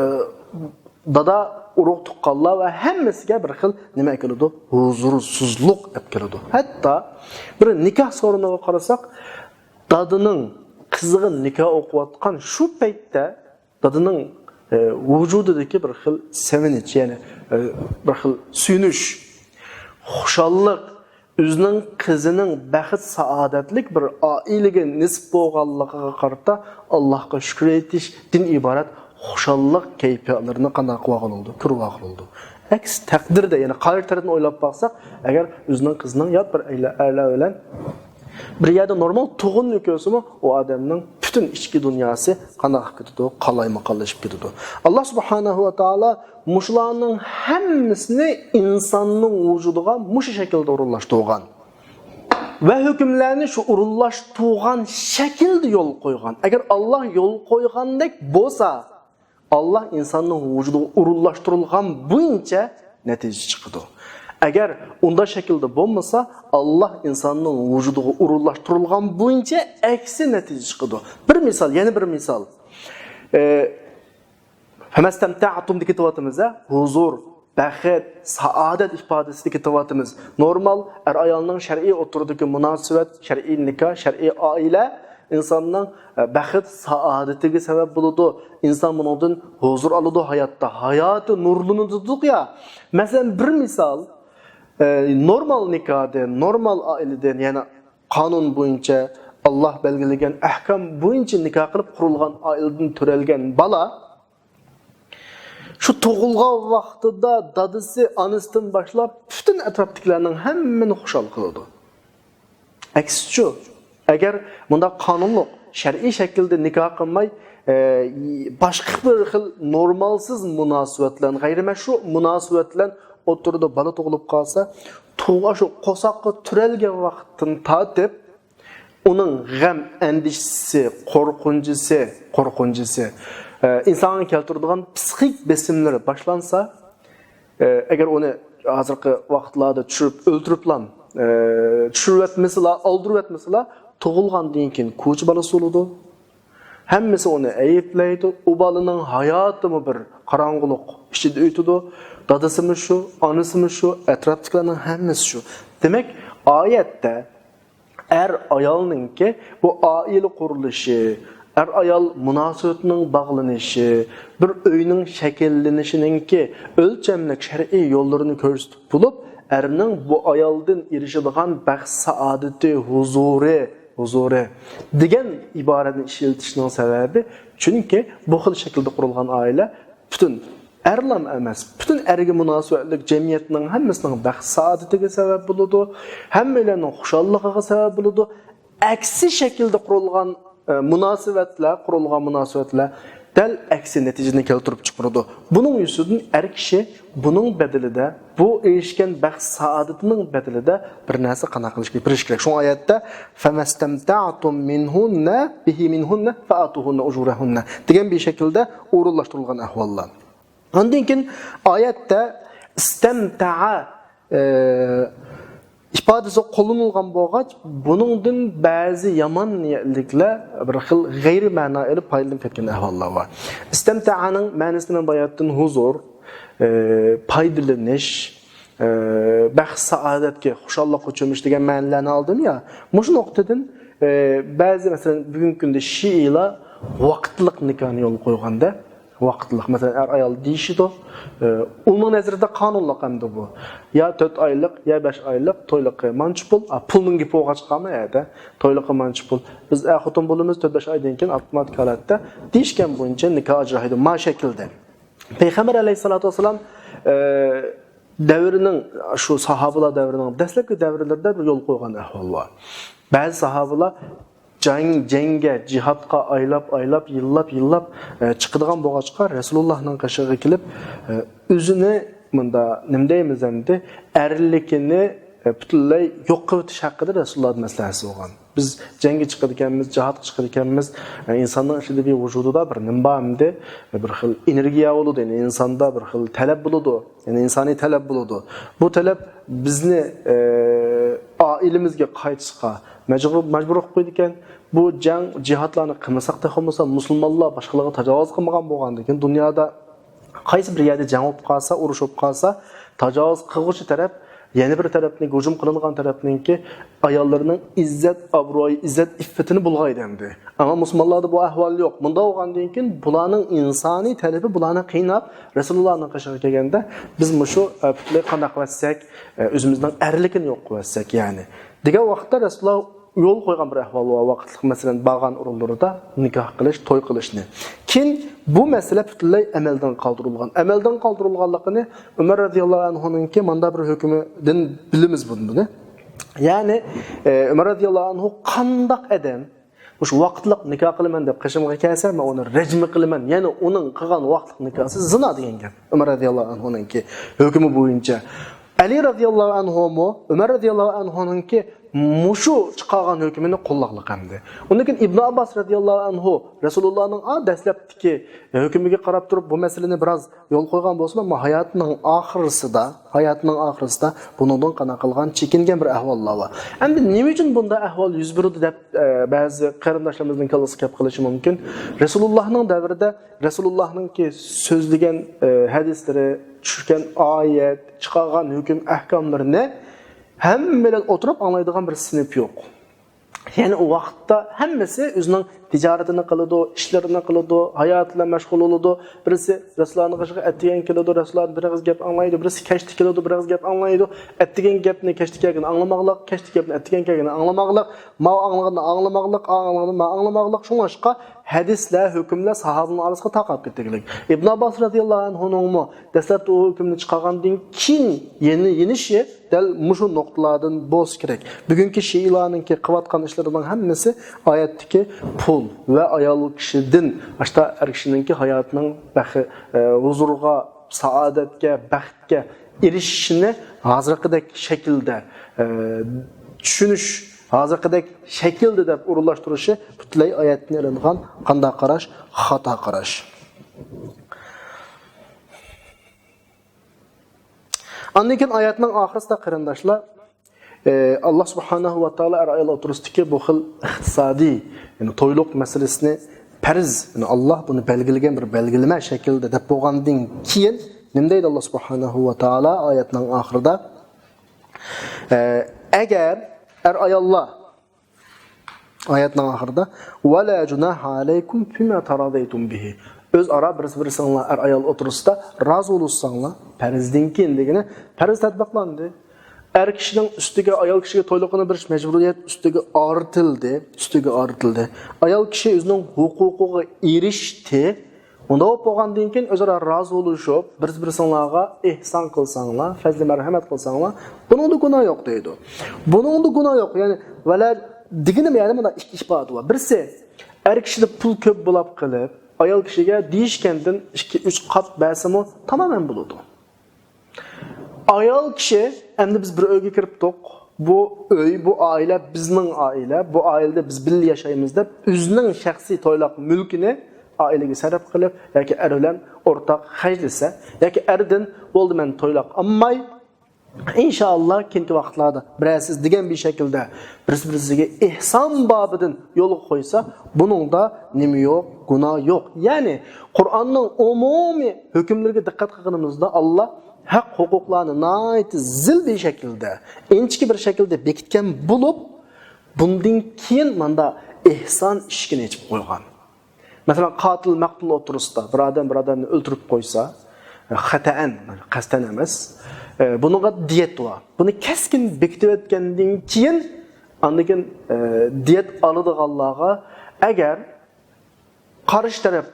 دادا، ئۇرۇق-تۇغقانلار ۋە ھەممىسىگە بىر خىل نېمە ئەكېلىدۇ؟ ھۇزۇرسىزلىق ئەپ كېلىدۇ. ھەتتا بىر نىكاھ سورۇنىغا قارىساق، دادىنىڭ قىزىغا نىكاھ ئوقۇۋاتقان شۇ پەيتتە دادىنىڭ، ئە، ۋۇجۇدىدىكى بىر خىل سېۋىنىش، يەنى، ئە، بىر خىل سۆيۈنۈش، خۇشاللىق، ئۆزىنىڭ قىزىنىڭ بەخت-سائادەتلىك بىر ئائىلىگە نېسىپ بولغانلىقىغا قارىتا ئاللاھقا شۈكۈر ئېيتىشتىن ئىبارەت خۇشاللىق كەيپىياتلىرىنى قانداق قىلىۋالغىلى بولىدۇ؟ كۆرۈۋالغىلى بولىدۇ. ئەكس تەقدىردە، يەنى قايسى تەرەپتىن ئويلاپ باقساق، ئەگەر ئۆزىنىڭ قىزىنىڭ يات بىر ئەرلەر بىلەن بىر يەردە نورمال تۇغۇننى كۆرسىمۇ، ئۇ ئادەمنىڭ پۈتۈن ئىچكى دۇنياسى قانداق قىلىپ كېتىدۇ؟ قالايمىقانلىشىپ كېتىدۇ. ئاللا سۇبھانەھۇ ۋە تائالا مۇشۇلارنىڭ ھەممىسىنى ئىنساننىڭ ۋۇجۇدىغا مۇشۇ شەكىلدە ئورۇنلاشتۇرغان. ۋە ھۆكۈملەرنى شۇ ئورۇنلاشتۇرغان شەكىلدە يول قويغان. ئەگەر ئاللا يول قويغاندەك بولسا، ئاللا ئىنساننىڭ ۋۇجۇدىغا ئورۇنلاشتۇرۇلغان بويىچە نەتىجە چىقىدۇ. ئەگەر ئۇنداق شەكىلدە بولمىسا، ئاللا ئىنساننىڭ ۋۇجۇدىغا ئورۇنلاشتۇرۇلغان بويىچە ئەكسى نەتىجە چىقىدۇ. بىر مىسال، يەنە بىر مىسال. ئە، فەمەستەمتەئتۇم دەپ كېتىۋاتىمىز، ھە؟ ھۇزۇر، بەخت، سائادەت ئىپادىسىدە كېتىۋاتىمىز. نورمال ئەر-ئايالنىڭ شەرئىي ئوتتۇرىدىكى مۇناسىۋەت، شەرئىي نىكاھ، شەرئىي ئائىلە ئىنساننىڭ، ئە، بەخت، سائادىتىگە سەۋەب بولىدۇ. ئىنسان بۇنىڭدىن ھۇزۇر ئالىدۇ ھاياتتا. ھاياتى نۇرلىنىدۇ دېدۇق يا. مەسىلەن، بىر مىسال، ئە، نورمال نىكاھدىن، نورمال ئائىلىدىن، يەنى قانۇن بويىچە ئاللاھ بەلگىلىگەن ئەھكام بويىچە نىكاھ قىلىپ قۇرۇلغان ئائىلىدىن تۆرەلگەن بالا شۇ تۇغۇلغان ۋاقتىدا دادىسى، ئانىسىدىن باشلاپ پۈتۈن ئەتراپتىكىلەرنىڭ ھەممىنى خۇشال قىلىدۇ. ئەكسىچۇ، ئەگەر مۇنداق قانۇنلۇق، شەرئىي شەكىلدە نىكاھ قىلماي، ئە، باشقا بىر خىل نورمالسىز مۇناسىۋەت بىلەن، غەيرىمەشرۇ مۇناسىۋەت بىلەن ئوتتۇرىدا بالا تۇغۇلۇپ قالسا، تۇغ-، شۇ قورساققا تۆرەلگەن ۋاقىتتىن تارتىپ، ئۇنىڭ غەم ئەندىشىسى، قورقۇنچىسى، قورقۇنچىسى، ئە، ئىنسانغا كەلتۈرىدىغان پسىخىك بېسىملىرى باشلانسا، ئە، ئەگەر ئۇنى ھازىرقى ۋاقىتلاردا چۈشۈرۈپ ئۆلتۈرۈپلا، ئە، چۈشۈرۈۋەتمىسىلا، ئالدۇرۇۋەتمىسىلا، تۇغۇلغاندىن كېيىن كوچا بالىسى بولىدۇ. ھەممىسى ئۇنى ئەيىبلەيدۇ. ئۇ بالىنىڭ ھاياتىمۇ بىر قاراڭغۇلۇق ئىچىدە ئۆتىدۇ. دادىسىمۇ شۇ، ئانىسىمۇ شۇ، ئەتراپتىكىلەرنىڭ ھەممىسى شۇ. دېمەك، ئايەتتە ئەر ئايالنىڭكى بۇ ئائىلە قۇرۇلۇشى، ئەر ئايال مۇناسىۋىتىنىڭ باغلىنىشى، بىر ئۆينىڭ شەكىللىنىشىنىڭكى ئۆلچەملىك شەرئىي يوللىرىنى كۆرسىتىپ بولۇپ، ئەرنىڭ بۇ ئايالدىن ئېرىشىدىغان بەخت سائادىتى، ھۇزۇرى، ھۇزۇرى دېگەن ئىبارەتنى ئىشلىتىشنىڭ سەۋەبى، چۈنكى بۇ خىل شەكىلدە قۇرۇلغان ئائىلە پۈتۈن ئەرلام ئەمەس، پۈتۈن ئەرگە مۇناسىۋەتلىك جەمئىيەتنىڭ ھەممىسىنىڭ بەخت سائادىتىگە سەۋەب بولىدۇ، ھەممەيلەننىڭ خۇشاللىقىغا سەۋەب بولىدۇ. ئەكسى شەكىلدە قۇرۇلغان، ئە، مۇناسىۋەتلەر، قۇرۇلغان مۇناسىۋەتلەر دەل ئەكسى نەتىجىنى كەلتۈرۈپ چىقىرىدۇ. بۇنىڭ يۈزىدىن ئەر كىشى بۇنىڭ بەدىلىدە، بۇ ئېرىشكەن بەخت سائادىتىنىڭ بەدىلىدە بىر نەرسە قانداق قىلىش كېرەك، بېرىش كېرەك. شۇڭا ئايەتتە، فَمَا اسْتَمْتَعْتُم مِّنْهُنَّ بِهِ مِنْهُنَّ فَآتُوهُنَّ أُجُورَهُنَّ دېگەن بىر شەكىلدە ئورۇنلاشتۇرۇلغان ئەھۋاللار. ئاندىن كېيىن ئايەتتە ئىستەمتەئە، ئە، ئىپادىسى قوللىنىلغان بولغاچ، بۇنىڭدىن بەزى يامان نىيەتلىكلەر بىر خىل غەيرىي مەنا ئېلىپ پايدىلىنىپ كەتكەن ئەھۋاللار بار. ئىستەمتەئەنىڭ مەنىسىنى مەن باياتتىن ھۇزۇر، ئە، پايدىلىنىش، ئە، بەخت سائادەتكە، خۇشاللىققا چۆمۈش دېگەن مەنىلەرنى ئالدىم يا. مۇشۇ نۇقتىدىن، ئە، بەزى، مەسىلەن، بۈگۈنكى كۈندە شىئىلار ۋاقىتلىق نىكاھنى يولغا قويغاندا، ۋاقىتلىق، مەسىلەن، ئەر ئايال دېيىشىدۇ. ئۇنىڭ نەزىرىدە قانۇنلۇق ئەمدى بۇ. يا تۆت ئايلىق، يا بەش ئايلىق، تويلۇقى مانچە پۇل. ئا، پۇلنىڭ گېپى بولغاچقا، ئەدە، تويلۇقى مانچە پۇل. بىز ئەر-خوتۇن بولىمىز، تۆت-بەش ئايدىن كېيىن ئاپتوماتىك ھالەتتە دېيىشكەن بويىچە نىكاھ ئاجرايدۇ. ما شەكىلدە. پەيغەمبەر ئەلەيھىسسالاتۇ ۋەسسالام، ئە، دەۋرىنىڭ، شۇ ساھابىلار دەۋرىنىڭ دەسلەپكى دەۋرلىرىدە بىر يول قويغان ئەھۋال بار. بەزى ساھابىلار جەڭ، جەڭگە، جىھادقا ئايلاپ، ئايلاپ، يىللاپ، يىللاپ، ئە، چىقىدىغان بولغاچقا، رەسۇلۇللاھنىڭ قېشىغا كېلىپ، ئە، ئۆزىنى مۇندا نېمە دەيمىز ئەمدى، ئەرلىكىنى، ئە، پۈتۈنلەي يوق قىلىۋېتىش ھەققىدە رەسۇلۇللاھنىڭ مەسلىھەتى بولغان. بىز جەڭگە چىقىدىكەنمىز، جىھادقا چىقىدىكەنمىز، ئە، ئىنساننىڭ ئىچىدە بىر ۋۇجۇدىدا بىر نېمە بار ئەمدى، بىر خىل ئېنېرگىيە بولىدۇ، يەنى ئىنساندا بىر خىل تەلەپ بولىدۇ. يەنى ئىنسانىي تەلەپ بولىدۇ. بۇ تەلەپ بىزنى، ئە، ئائىلىمىزگە قايتىشقا مەجبۇر، مەجبۇر قىلىپ قويىدىكەن. بۇ جەڭ، جىھادلارنى قىلمىساق، تېخى بولمىسا مۇسۇلمانلار باشقىلارغا تاجاۋۇز قىلمىغان بولغاندىكىن، دۇنيادا قايسى بىر يەردە جەڭ بولۇپ قالسا، ئۇرۇش بولۇپ قالسا، تاجاۋۇز قىلغۇچى تەرەپ يەنە بىر تەرەپنىڭ، ھۇجۇم قىلىنغان تەرەپنىڭكى ئاياللىرىنىڭ ئىززەت، ئابرۇيى، ئىززەت، ئىففىتىنى بۇلغايدۇ ئەمدى. ئەمما مۇسۇلمانلاردا بۇ ئەھۋال يوق. مۇنداق بولغاندىن كېيىن بۇلارنىڭ ئىنسانىي تەلىپى بۇلارنى قىيناپ، رەسۇلۇللانىڭ قېشىغا كەلگەندە، بىز مۇشۇ، ئە، پۇتلىرى قانداق قىلىۋەتسەك، ئە، ئۆزىمىزنىڭ ئەرلىكىنى يوق قىلىۋەتسەك، يەنى، دېگەن ۋاقىتتا رەسۇلۇللا يول قويغان بىر ئەھۋال بار، ۋاقىتلىق، مەسىلەن، بارغان ئورۇنلىرىدا نىكاھ قىلىش، توي قىلىشنى. كېيىن بۇ مەسىلە پۈتۈنلەي ئەمەلدىن قالدۇرۇلغان. ئەمەلدىن قالدۇرۇلغانلىقىنى ئۆمەر رەزىياللاھۇ ئەنھۇنىڭكى ماندا بىر ھۆكمىدىن بىلىمىز بۇنى. يەنى، ئە، ئۆمەر رەزىياللاھۇ ئەنھۇ قانداق ئادەم مۇشۇ ۋاقىتلىق نىكاھ قىلىمەن دەپ قېشىمغا كەلسە، مەن ئۇنى رەجمى قىلىمەن. يەنى ئۇنىڭ قىلغان ۋاقىتلىق نىكاھسى زىنا دېگەن گەپ. ئۆمەر رەزىياللاھۇ ئەنھۇنىڭكى ھۆكمى بويىچە. ئەلى رەزىياللاھۇ ئەنھۇمۇ ئۆمەر رەزىياللاھۇ ئەنھۇنىڭكى مۇشۇ چىقارغان ھۆكمىنى قوللاقلىق ئەمدى. ئۇندىن كېيىن ئىبن ئابباس رەزىياللاھۇ ئەنھۇ رەسۇلۇللانىڭ، ئا، دەسلەپتىكى ھۆكمىگە قاراپ تۇرۇپ بۇ مەسىلىنى بىراز يول قويغان بولسىمۇ، ئەمما ھاياتىنىڭ ئاخىرىسىدا، ھاياتىنىڭ ئاخىرىسىدا بۇنىڭدىن قانداق قىلغان چېكىنگەن بىر ئەھۋاللار بار. ئەمدى نېمە ئۈچۈن بۇنداق ئەھۋال يۈز بېرىدۇ دەپ، ئە، بەزى قېرىنداشلىرىمىزنىڭ كاللىسىغا كەپ قېلىشى مۇمكىن. رەسۇلۇللانىڭ دەۋرىدە رەسۇلۇللانىڭكى سۆزلىگەن، ئە، ھەدىسلىرى، چۈشۈرگەن ئايەت، چىقارغان ھۆكۈم ئەھكاملىرىنى ھەممە بىلەن ئولتۇرۇپ ئاڭلايدىغان بىر سىنىپ يوق. يەنى ئۇ ۋاقىتتا ھەممىسى ئۆزىنىڭ تىجارىتىنى قىلىدۇ، ئىشلىرىنى قىلىدۇ، ھاياتى بىلەن مەشغۇل بولىدۇ. بىرسى رەسۇلۇللانىڭ قېشىغا ئەتىگەن كېلىدۇ، رەسۇلۇللادىن بىر ئېغىز گەپ ئاڭلايدۇ. بىرسى كەچتە كېلىدۇ، بىر ئېغىز گەپ ئاڭلايدۇ. ئەتىگەن گەپنى كەچتە كەلگىنى ئاڭلىماقلىق، كەچتە گەپنى ئەتىگەن كەلگىنى ئاڭلىماقلىق، ماۋۇ ئاڭلىغاننى ئاڭلىماقلىق، ئا ئاڭلىغاننى ماۋۇ ئاڭلىماقلىق. شۇڭلاشقا ھەدىسلەر، ھۆكۈملەر ساھابىنىڭ ئارىسىغا تارقاپ كەتكەنلىك. ئىبن ئابباس رەزىياللاھۇ ئەنھۇنىڭمۇ دەسلەپتە ئۇ ھۆكۈمنى چىقارغاندىن كېيىن يېنى-، يېنىشى دەل مۇشۇ نۇقتىلاردىن بولسا كېرەك. بۈگۈنكى شىئىلارنىڭكى قىلىۋاتقان ئىشلىرىنىڭ ھەممىسى ئايەتتىكى پۇل ۋە ئايال كىشىدىن، ئاشتا ئەر كىشىنىڭكى ھاياتىنىڭ بەخ-، ئە، ھۇزۇرغا، سائادەتكە، بەختكە ئېرىشىشىنى ھازىرقىدەك شەكىلدە، ئە، چۈشىنىش، ھازىرقىدەك شەكىلدە دەپ ئورۇنلاشتۇرۇشى پۈتۈنلەي ئايەتتىن ئېلىنغان قانداق قاراش؟ خاتا قاراش. ئاندىن كېيىن ئايەتنىڭ ئاخىرىسىدا، قېرىنداشلار، ئى، ئاللا سۇبھانەھۇ ۋە تائالا ئەر-ئايال ئوتتۇرىسىدىكى بۇ خىل ئىقتىسادىي، يەنى تويلۇق مەسىلىسىنى پەرز، يەنى ئاللا بۇنى بەلگىلىگەن بىر بەلگىلىمە شەكلىدە دەپ بولغاندىن كېيىن، نېمە دەيدۇ ئاللا سۇبھانەھۇ ۋە تائالا ئايەتنىڭ ئاخىرىدا؟ ئى، ئەگەر ئەر-ئاياللار ئايەتنىڭ ئاخىرىدا، «ۋە لا جۇناھە ئەلەيكۇم فىما تارازەيتۇم بىھى.» ئۆزئارا بىرسى-بىرسىڭلار، ئەر-ئايال ئوتتۇرىسىدا رازى بولۇشساڭلار، پەرزدىن كېيىن دېگىنى، پەرز تەتبىقلاندى. ئەر كىشىنىڭ ئۈستىگە ئايال كىشىگە تويلۇقىنى بېرىش مەجبۇرىيەت ئۈستىگە ئارتىلدى، ئۈستىگە ئارتىلدى. ئايال كىشى ئۆزىنىڭ ھوقۇقىغا ئېرىشتى. ئۇنداق بولۇپ بولغاندىن كېيىن ئۆزئارا رازى بولۇشۇپ، بىرسى-بىرسىڭلارغا ئېھسان قىلساڭلار، پەزلى مەرھەمەت قىلساڭلار، بۇنىڭدا گۇناھ يوق دەيدۇ. بۇنىڭدا گۇناھ يوق. يەنى، ۋەلە دېگىنىم، يەنى مۇنداق ئىككى ئىپادە بار. بىرسى، ئەر كىشىدە پۇل كۆپ بولاپ قېلىپ، ئايال كىشىگە دېيىشكەندىن ئىككى، ئۈچ قات بەرسىمۇ تامامەن بولىدۇ. ئايال كىشى، ئەمدى بىز بىر ئۆيگە كىرىپتۇق. بۇ ئۆي، بۇ ئائىلە بىزنىڭ ئائىلە، بۇ ئائىلىدە بىز بىللە ياشايمىز دەپ، ئۆزىنىڭ شەخسىي تويلاق مۈلكىنى ئائىلىگە سەرپ قىلىپ ياكى ئەر بىلەن ئورتاق خەجلىسە ياكى ئەردىن، بولدى، مەن تويلاق ئالماي، ئىنشائاللا كېيىنكى ۋاقىتلاردا بېرەرسىز دېگەن بىر شەكىلدە بىرسى-بىرسىگە ئېھسان بابىدىن يولغا قويسا، بۇنىڭدا نېمە يوق؟ گۇناھ يوق. يەنى قۇرئاننىڭ ئومۇمىي ھۆكۈملىرىگە دىققەت قىلغىنىمىزدا، ئاللا ھەق ھوقۇقلارنى ناھايىتى زىل بىر شەكىلدە، ئىنچىكە بىر شەكىلدە بېكىتكەن بولۇپ، بۇندىن كېيىن ماندا ئېھسان ئىشىكىنى ئېچىپ قويغان. مەسىلەن، قاتىل مەقتۇل ئوتتۇرىسىدا بىر ئادەم بىر ئادەمنى ئۆلتۈرۈپ قويسا، خەتەئەن، قەستەن ئەمەس، بۇنىڭغا دىيەت بار. بۇنى كەسكىن بېكىتىۋەتكەندىن كېيىن، ئاندىن كېيىن دىيەت ئالىدىغانلارغا، ئەگەر قارشى تەرەپ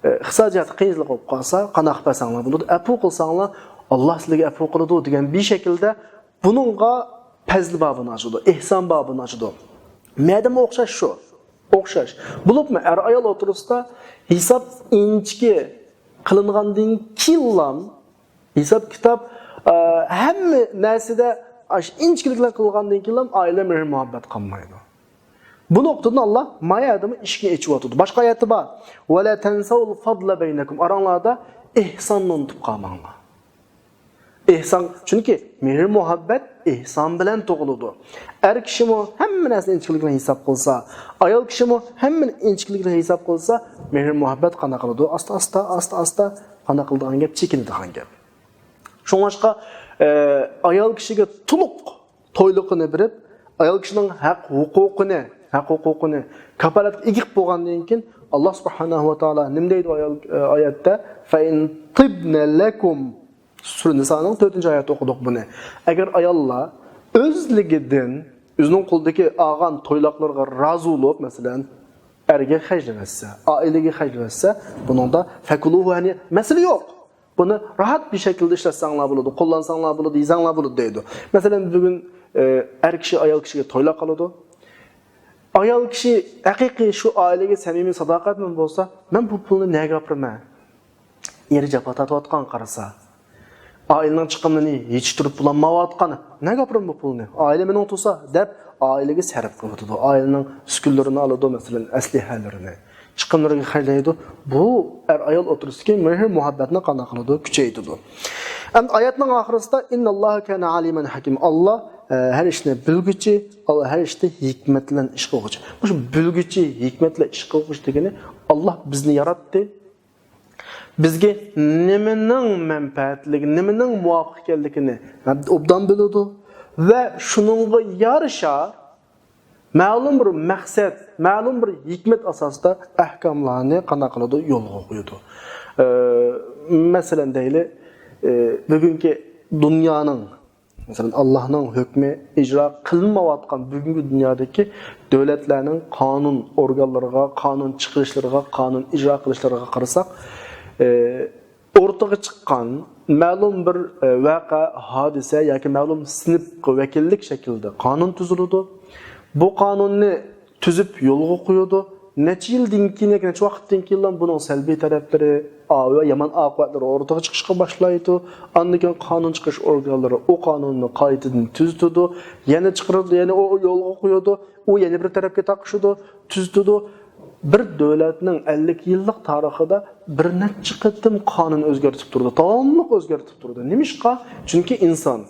ئىقتىسادىي جەھەتتە قىيىنچىلىق بولۇپ قالسا، قانداق قىلساڭلار بولىدۇ، ئەپۇ قىلساڭلار، ئاللا سىلەرگە ئەپۇ قىلىدۇ دېگەن بىر شەكىلدە بۇنىڭغا پەزلى بابىنى ئاچىدۇ، ئېھسان بابىنى ئاچىدۇ. مەدىمۇ ئوخشاش شۇ. ئوخشاش. بولۇپمۇ ئەر-ئايال ئوتتۇرىسىدا ھېساب ئىنچىكە قىلىنغاندىن كېيىنلام، ھېساب-كىتاب، ئە، ھەممە نەرسىدە ئاشۇ ئىنچىكىلىك بىلەن قىلغاندىن كېيىنلام ئائىلە مېھىر-مۇھەببەت قالمايدۇ. بۇ نۇقتىدىن ئاللا ما يەردىمۇ ئىشىكنى ئېچىۋاتىدۇ. باشقا ئايەتتە بار. «ۋە لا تەنسەۋۇل فەزلە بەينەكۇم.» ئاراڭلاردا ئېھساننى ئۇنتۇپ قالماڭلار. ئېھسان، چۈنكى مېھىر-مۇھەببەت ئېھسان بىلەن تۇغۇلىدۇ. ئەر كىشىمۇ ھەممە نەرسىنى ئىنچىكىلىك بىلەن ھېساب قىلسا، ئايال كىشىمۇ ھەممىنى ئىنچىكىلىك بىلەن ھېساب قىلسا، مېھىر-مۇھەببەت قانداق قىلىدۇ؟ ئاستا-ئاستا، ئاستا-ئاستا قانداق قىلىدىغان گەپ؟ چېكىنىدىغان گەپ. شۇڭلاشقا، ئە، ئايال كىشىگە تولۇق تويلۇقىنى بېرىپ، ئايال كىشىنىڭ ھەق ھوقۇقىنى، ھەق ھوقۇقىنى كاپالەتكە ئىگە قىلىپ بولغاندىن كېيىن، ئاللا سۇبھانەھۇ ۋە تائالا نېمە دەيدۇ ئايال، ئايەتتە؟ «فەئىن تىبنە لەكۇم». سۈرە نىسانىڭ تۆتىنچى ئايەتتە ئوقۇدۇق بۇنى. ئەگەر ئاياللار ئۆزلۈكىدىن، ئۆزىنىڭ قولىدىكى ئالغان تويلاقلىرىغا رازى بولۇپ، مەسىلەن، ئەرگە خەجلىۋەتسە، ئائىلىگە خەجلىۋەتسە، بۇنىڭدا فەكۇلۇھۇ ھەنىيئەن، مەسىلە يوق. بۇنى راھەت بىر شەكىلدە ئىشلەتسەڭلار بولىدۇ، قوللانساڭلار بولىدۇ، يېسەڭلار بولىدۇ دەيدۇ. مەسىلەن، بۈگۈن، ئە، ئەر كىشى ئايال كىشىگە تويلاق قىلىدۇ. ئايال كىشى ھەقىقىي شۇ ئائىلىگە سەمىمىي، ساداقەتمەن بولسا، مەن بۇ پۇلنى نەگە ئاپىرىمەن؟ ئېرى جاپا تارتىۋاتقان قارىسا، ئائىلىنىڭ چىقىملىرىنى يېتىشتۈرۈپ بولالمايۋاتقان، نەگە ئاپىرىمەن بۇ پۇلنى؟ ئائىلە مېنىڭ تۇرسا، دەپ ئائىلىگە سەرپ قىلىۋاتىدۇ. ئائىلىنىڭ ئۈسكۈنىلىرىنى ئالىدۇ، مەسىلەن، ئەسلىھەلىرىنى. چىقىملىرىغا خەجلەيدۇ. بۇ ئەر-ئايال ئوتتۇرىسىدىكى مېھىر-مۇھەببەتنى قانداق قىلىدۇ؟ كۈچەيتىدۇ. ئەمدى ئايەتنىڭ ئاخىرىسىدا، «ئىنناللاھە كانە ئالىمەن ھەكىم.» ئاللا، ئە، ھەر ئىشنى بىلگۈچى، ئاللا ھەر ئىشتا ھېكمەت بىلەن ئىش قىلغۇچى. مۇشۇ بىلگۈچى، ھېكمەت بىلەن ئىش قىلغۇچى دېگىنى، ئاللا بىزنى ياراتتى. بىزگە نېمىنىڭ مەنپەئەتلىك، نېمىنىڭ مۇۋاپىق ئىكەنلىكىنى ئوبدان بىلىدۇ ۋە شۇنىڭغا يارىشا مەلۇم بىر مەقسەت، مەلۇم بىر ھېكمەت ئاساسىدا ئەھكاملارنى قانداق قىلىدۇ؟ يولغا قويىدۇ. ئە، مەسىلەن دەيلى، ئە، بۈگۈنكى دۇنيانىڭ، مەسىلەن، ئاللاھنىڭ ھۆكمى ئىجرا قىلىنمايۋاتقان بۈگۈنكى دۇنيادىكى دۆلەتلەرنىڭ قانۇن ئورگانلىرىغا، قانۇن چىقىرىشلىرىغا، قانۇن ئىجرا قىلىشلىرىغا قارىساق، ئە، ئورتىغا چىققان مەلۇم بىر، ئە، ۋەقە، ھادىسە ياكى مەلۇم سىنىپقا ۋەكىللىك شەكلىدە قانۇن تۈزۈلىدۇ. بۇ قانۇننى تۈزۈپ يولغا قويىدۇ. نەچچە يىلدىن كېيىن ياكى نەچچە ۋاقىتتىن كېيىنلا بۇنىڭ سەلبىي تەرەپلىرى، ئا، ۋە يامان ئاقىۋەتلىرى ئورتىغا چىقىشقا باشلايدۇ. ئاندىن كېيىن قانۇن چىقىرىش ئورگانلىرى ئۇ قانۇننى قايتىدىن تۈزىتىدۇ، يەنە چىقىرىدۇ، يەنە ئۇ يولغا قويىدۇ. ئۇ يەنە بىر تەرەپكە تاقىشىدۇ، تۈزىتىدۇ. بىر دۆلەتنىڭ ئەللىك يىللىق تارىخىدا بىر نەچچە قېتىم قانۇن ئۆزگەرتىپ تۇرىدۇ، داۋاملىق ئۆزگەرتىپ تۇرىدۇ. نېمىشقا؟ چۈنكى ئىنسان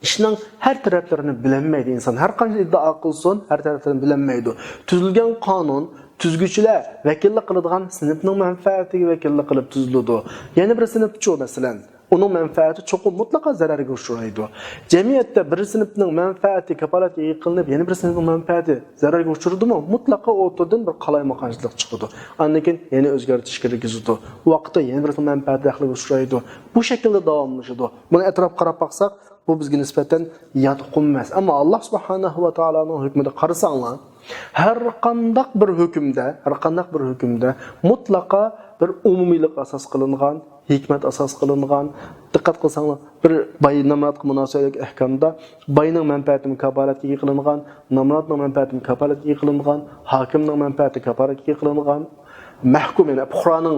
ئىشنىڭ ھەر تەرەپلىرىنى بىلەلمەيدۇ. ئىنسان ھەر قانچە ئىددىئا قىلسۇن، ھەر تەرەپلىرىنى بىلەلمەيدۇ. تۈزۈلگەن قانۇن تۈزگۈچىلەر ۋەكىللىك قىلىدىغان سىنىپنىڭ مەنپەئەتىگە ۋەكىللىك قىلىپ تۈزۈلىدۇ. يەنە بىر سىنىپچۇ، مەسىلەن، ئۇنىڭ مەنپەئەتى چوقۇم مۇتلەقا زەرەرگە ئۇچرايدۇ. جەمئىيەتتە بىر سىنىپنىڭ مەنپەئەتى كاپالەتكە ئىگە قىلىنىپ، يەنە بىر سىنىپنىڭ مەنپەئەتى زەرەرگە ئۇچرىدىمۇ، مۇتلەقا ئوتتۇرىدىن بىر قالايمىقانچىلىق چىقىدۇ. ئاندىن كېيىن يەنە ئۆزگەرتىش كىرگۈزىدۇ. ۋاقىتتا يەنە بىرسىنىڭ مەنپەئەتى دەخلىگە ئۇچرايدۇ. بۇ شەكىلدە داۋاملىشىدۇ. بۇنى ئەتراپ قاراپ باقساق، بۇ بىزگە نىسبەتەن يات ئۇقۇم ئەمەس. ئەمما ئاللا سۇبھانەھۇ ۋە تائالانىڭ ھۆكمىدە قارىساڭلار، ھەر قانداق بىر ھۆكۈمدە، ھەر قانداق بىر ھۆكۈمدە مۇتلەقا بىر ئومۇمىيلىق ئاساس قىلىنغان، ھېكمەت ئاساس قىلىنغان. دىققەت قىلساڭلار، بىر باي نامراتقا مۇناسىۋەتلىك ئەھكامدا باينىڭ مەنپەئەتىمۇ كاپالەتكە ئىگە قىلىنغان، نامراتنىڭ مەنپەئەتىمۇ كاپالەتكە ئىگە قىلىنغان، ھاكىمنىڭ مەنپەئەتى كاپالەتكە ئىگە قىلىنغان، مەھكۇم، يەنى پۇقرانىڭ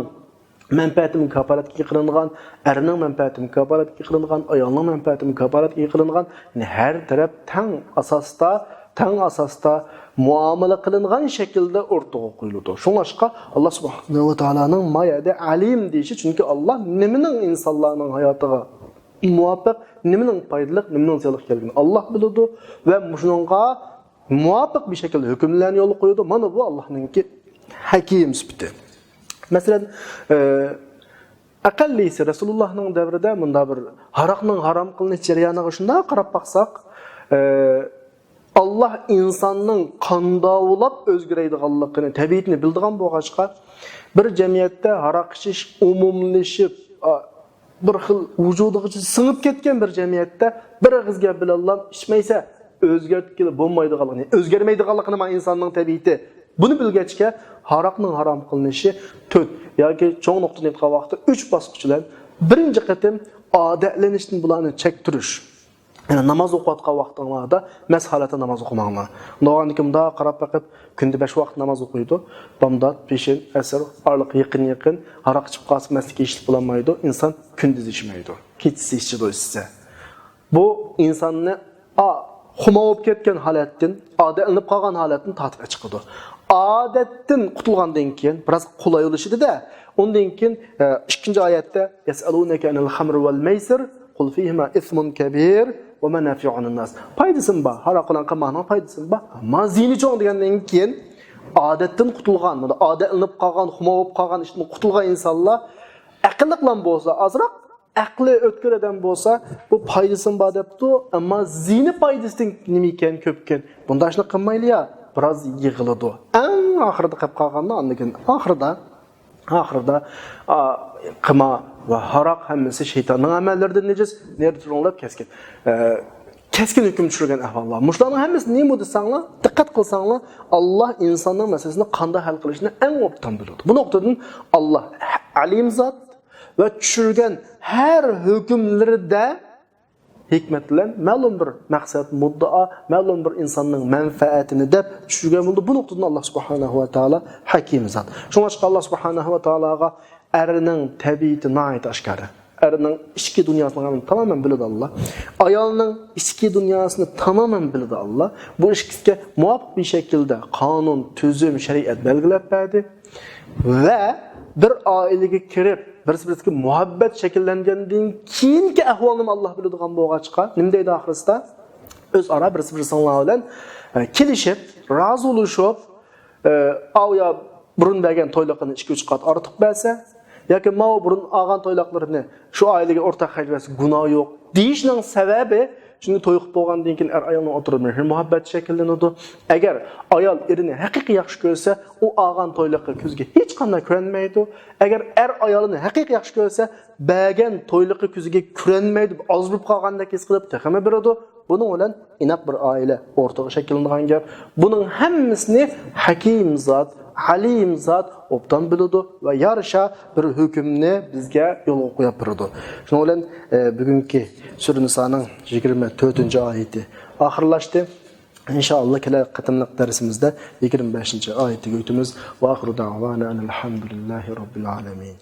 مەنپەئەتىمۇ كاپالەتكە ئىگە قىلىنغان، ئەرنىڭ مەنپەئەتىمۇ كاپالەتكە ئىگە قىلىنغان، ئايالنىڭ مەنپەئەتىمۇ كاپالەتكە ئىگە قىلىنغان. يەنى ھەر تەرەپ تەڭ ئاساستا، تەڭ ئاساستا مۇئامىلە قىلىنغان شەكىلدە ئوتتۇرىغا قويۇلىدۇ. شۇڭلاشقا ئاللا سۇبھانەھۇ ۋە تائالانىڭ ما يەردە ئەلىم دېيىشى، چۈنكى ئاللا نېمىنىڭ ئىنسانلارنىڭ ھاياتىغا مۇۋاپىق، نېمىنىڭ پايدىلىق، نېمىنىڭ زىيانلىق ئىكەنلىكىنى ئاللا بىلىدۇ ۋە مۇشۇنىڭغا مۇۋاپىق بىر شەكىلدە ھۆكۈملەرنى يولغا قويىدۇ. مانا بۇ ئاللانىڭكى ھەكىم سۈپىتى. مەسىلەن، ئە، ئەقەللىسى رەسۇلۇللانىڭ دەۋرىدە مۇنداق بىر ھاراقنىڭ ھارام قىلىنىش جەريانىغا شۇنداق قاراپ باقساق، ئە، ئاللا ئىنساننىڭ قانداۋلاپ ئۆزگىرەيدىغانلىقىنى، تەبىئىتىنى بىلىدىغان بولغاچقا، بىر جەمئىيەتتە ھاراق ئىچىش ئومۇملىشىپ، ئا، بىر خىل ۋۇجۇدىغىچە سىڭىپ كەتكەن بىر جەمئىيەتتە بىر ئېغىز گەپ بىلەنلا ئىچمەيسە، ئۆزگەرتكىلى بولمايدىغانلىقىنى، ئۆزگەرمەيدىغانلىقىنى ما ئىنساننىڭ تەبىئىتى. بۇنى بىلگەچكە، ھاراقنىڭ ھارام قىلىنىشى تۆت ياكى چوڭ نۇقتىدىن ئېيتقان ۋاقىتتا ئۈچ باسقۇچ بىلەن بىرىنچى قېتىم ئادەتلىنىشتىن بۇلارنى چەكتۈرۈش. يەنى ناماز ئوقۇۋاتقان ۋاقتىڭلاردا مەست ھالەتتە ناماز ئوقۇماڭلار. ئۇنداق بولغاندىكىن مۇنداق قاراپ بېقىپ، كۈندە بەش ۋاقىت ناماز ئوقۇيدۇ. بامدات، پېشىن، ئەسىر، ئارىلىق يېقىن-يېقىن. ھاراق ئىچىپ قالسا مەستلىككە ئېرىشىپ بولالمايدۇ. ئىنسان كۈندۈزى ئىچمەيدۇ. كېچىسى ئىچىدۇ، ئىچسە. بۇ ئىنساننى، ئا، خۇمار بولۇپ كەتكەن ھالەتتىن، ئادەتلىنىپ قالغان ھالەتتىن تارتىپ چىقىدۇ. ئادەتتىن قۇتۇلغاندىن كېيىن بىراز قولايلىشىدۇ-دە. ئۇندىن كېيىن، ئە، ئىككىنچى ئايەتتە، يەسئەلۇنەكە ئەنىل خەمرى ۋەل مەيسىر، قۇل فىھىما ئىسمۇن كەبىر ۋە مەنافىئۇ لىنناس. پايدىسىمۇ بار، ھاراق بىلەن قىمارنىڭ پايدىسىمۇ بار. ئەمما زىيىنى چوڭ دېگەندىن كېيىن ئادەتتىن قۇتۇلغان، مانا ئادەتلىنىپ قالغان، خۇمار بولۇپ قالغان ئىشتىن قۇتۇلغان ئىنسانلار ئەقىللىقلام بولسا ئازراق، ئەقلى ئۆتكۈر ئادەم بولسا، بۇ پايدىسىمۇ بار دەپتۇ، ئەمما زىيىنى پايدىسىدىن نېمە ئىكەن، كۆپ ئىكەن، بۇنداق ئىشنى قىلمايلى يا، بىراز يىغلىدۇ. ئەڭ ئاخىرىدا قېلىپ قالغاندا، ئاندىن كېيىن ئاخىرىدا، ئاخىرىدا، ئا، قىمار ۋە ھاراق ھەممىسى شەيتاننىڭ ئەمەللىرىدىن نىجىس، نېرى تۇرۇڭ دەپ كەسكىن، ئە، كەسكىن ھۆكۈم چۈشۈرگەن ئەھۋاللار. مۇشۇلارنىڭ ھەممىسى نېمە دېسەڭلار، دىققەت قىلساڭلار، ئاللا ئىنساننىڭ مەسىلىسىنى قانداق ھەل قىلىشنى ئەڭ ئوبدان بىلىدۇ. بۇ نۇقتىدىن ئاللا ئەلىم زات، ۋە چۈشۈرگەن ھەر ھۆكۈملىرىدە ھېكمەت بىلەن مەلۇم بىر مەقسەت، مۇددىئا، مەلۇم بىر ئىنساننىڭ مەنپەئەتىنى دەپ چۈشۈرگەن بولىدۇ. بۇ نۇقتىدىن ئاللا سۇبھانەھۇ ۋە تائالا ھەكىم زات. شۇڭلاشقا ئاللا سۇبھانەھۇ ۋە تائالاغا ئەرنىڭ تەبىئىتى ناھايىتى ئاشكارا. ئەرنىڭ ئىچكى دۇنياسىنى تامامەن بىلىدۇ ئاللا. ئايالنىڭ ئىچكى دۇنياسىنى تامامەن بىلىدۇ ئاللا. بۇ ئىككىسىگە مۇۋاپىق بىر شەكىلدە قانۇن، تۈزۈم، شەرىئەت بەلگىلەپ بەردى. ۋە بىر ئائىلىگە كىرىپ، بىرسى-بىرسىگە مۇھەببەت شەكىللەنگەندىن كېيىنكى ئەھۋالنىمۇ ئاللا بىلىدىغان بولغاچقا، نېمە دەيدۇ ئاخىرسىدا؟ ئۆزئارا بىرسى-بىرسىڭلار بىلەن، ئە، كېلىشىپ، رازىلىشىپ، ئە، ئاۋۇ يا بۇرۇن بەرگەن تويلۇقىنى ئىككى-ئۈچ قات ئارتۇق بەرسە، ياكى ماۋۇ بۇرۇن ئالغان تويلۇقلىرىنى شۇ ئائىلىگە ئورتاق خەجلىۋەتسە گۇناھ يوق، دېيىشنىڭ سەۋەبى شۇنى توي قىلىپ بولغاندىن كېيىن ئەر ئايالنىڭ ئوتتۇرىدا مېھىر مۇھەببەت شەكىللىنىدۇ. ئەگەر ئايال ئېرىنى ھەقىقىي ياخشى كۆرسە، ئۇ ئالغان تويلۇققا كۆزىگە ھېچقانداق كۆرۈنمەيدۇ. ئەگەر ئەر ئايالىنى ھەقىقىي ياخشى كۆرسە، بەرگەن تويلۇققا كۆزىگە كۆرۈنمەيدۇ، ئاز بولۇپ قالغاندەك ھېس قىلىپ تېخىمۇ بېرىدۇ. بۇنىڭ بىلەن ئىناق بىر ئائىلە ئورتىغا شەكىللىنىدىغان گەپ. بۇنىڭ ھەممىسىنى ھەكىم زات، ھەلىم زات ئوبدان بىلىدۇ ۋە يارىشا بىر ھۆكۈمنى بىزگە يولغا قويۇپ بېرىدۇ. شۇنىڭ بىلەن، ئە، بۈگۈنكى سۈرە نىسانىڭ يىگىرمە تۆتىنچى ئايىتى ئاخىرلاشتى. ئىنشائاللا، كېلەر قېتىملىق دەرسىمىزدە يىگىرمە بەشىنچى ئايەتتىن ئۆتىمىز. ۋە ئاخىرۇ دەئۋانا ئەنىل ھەمدۇلىللاھى رەببىل ئالەمىن.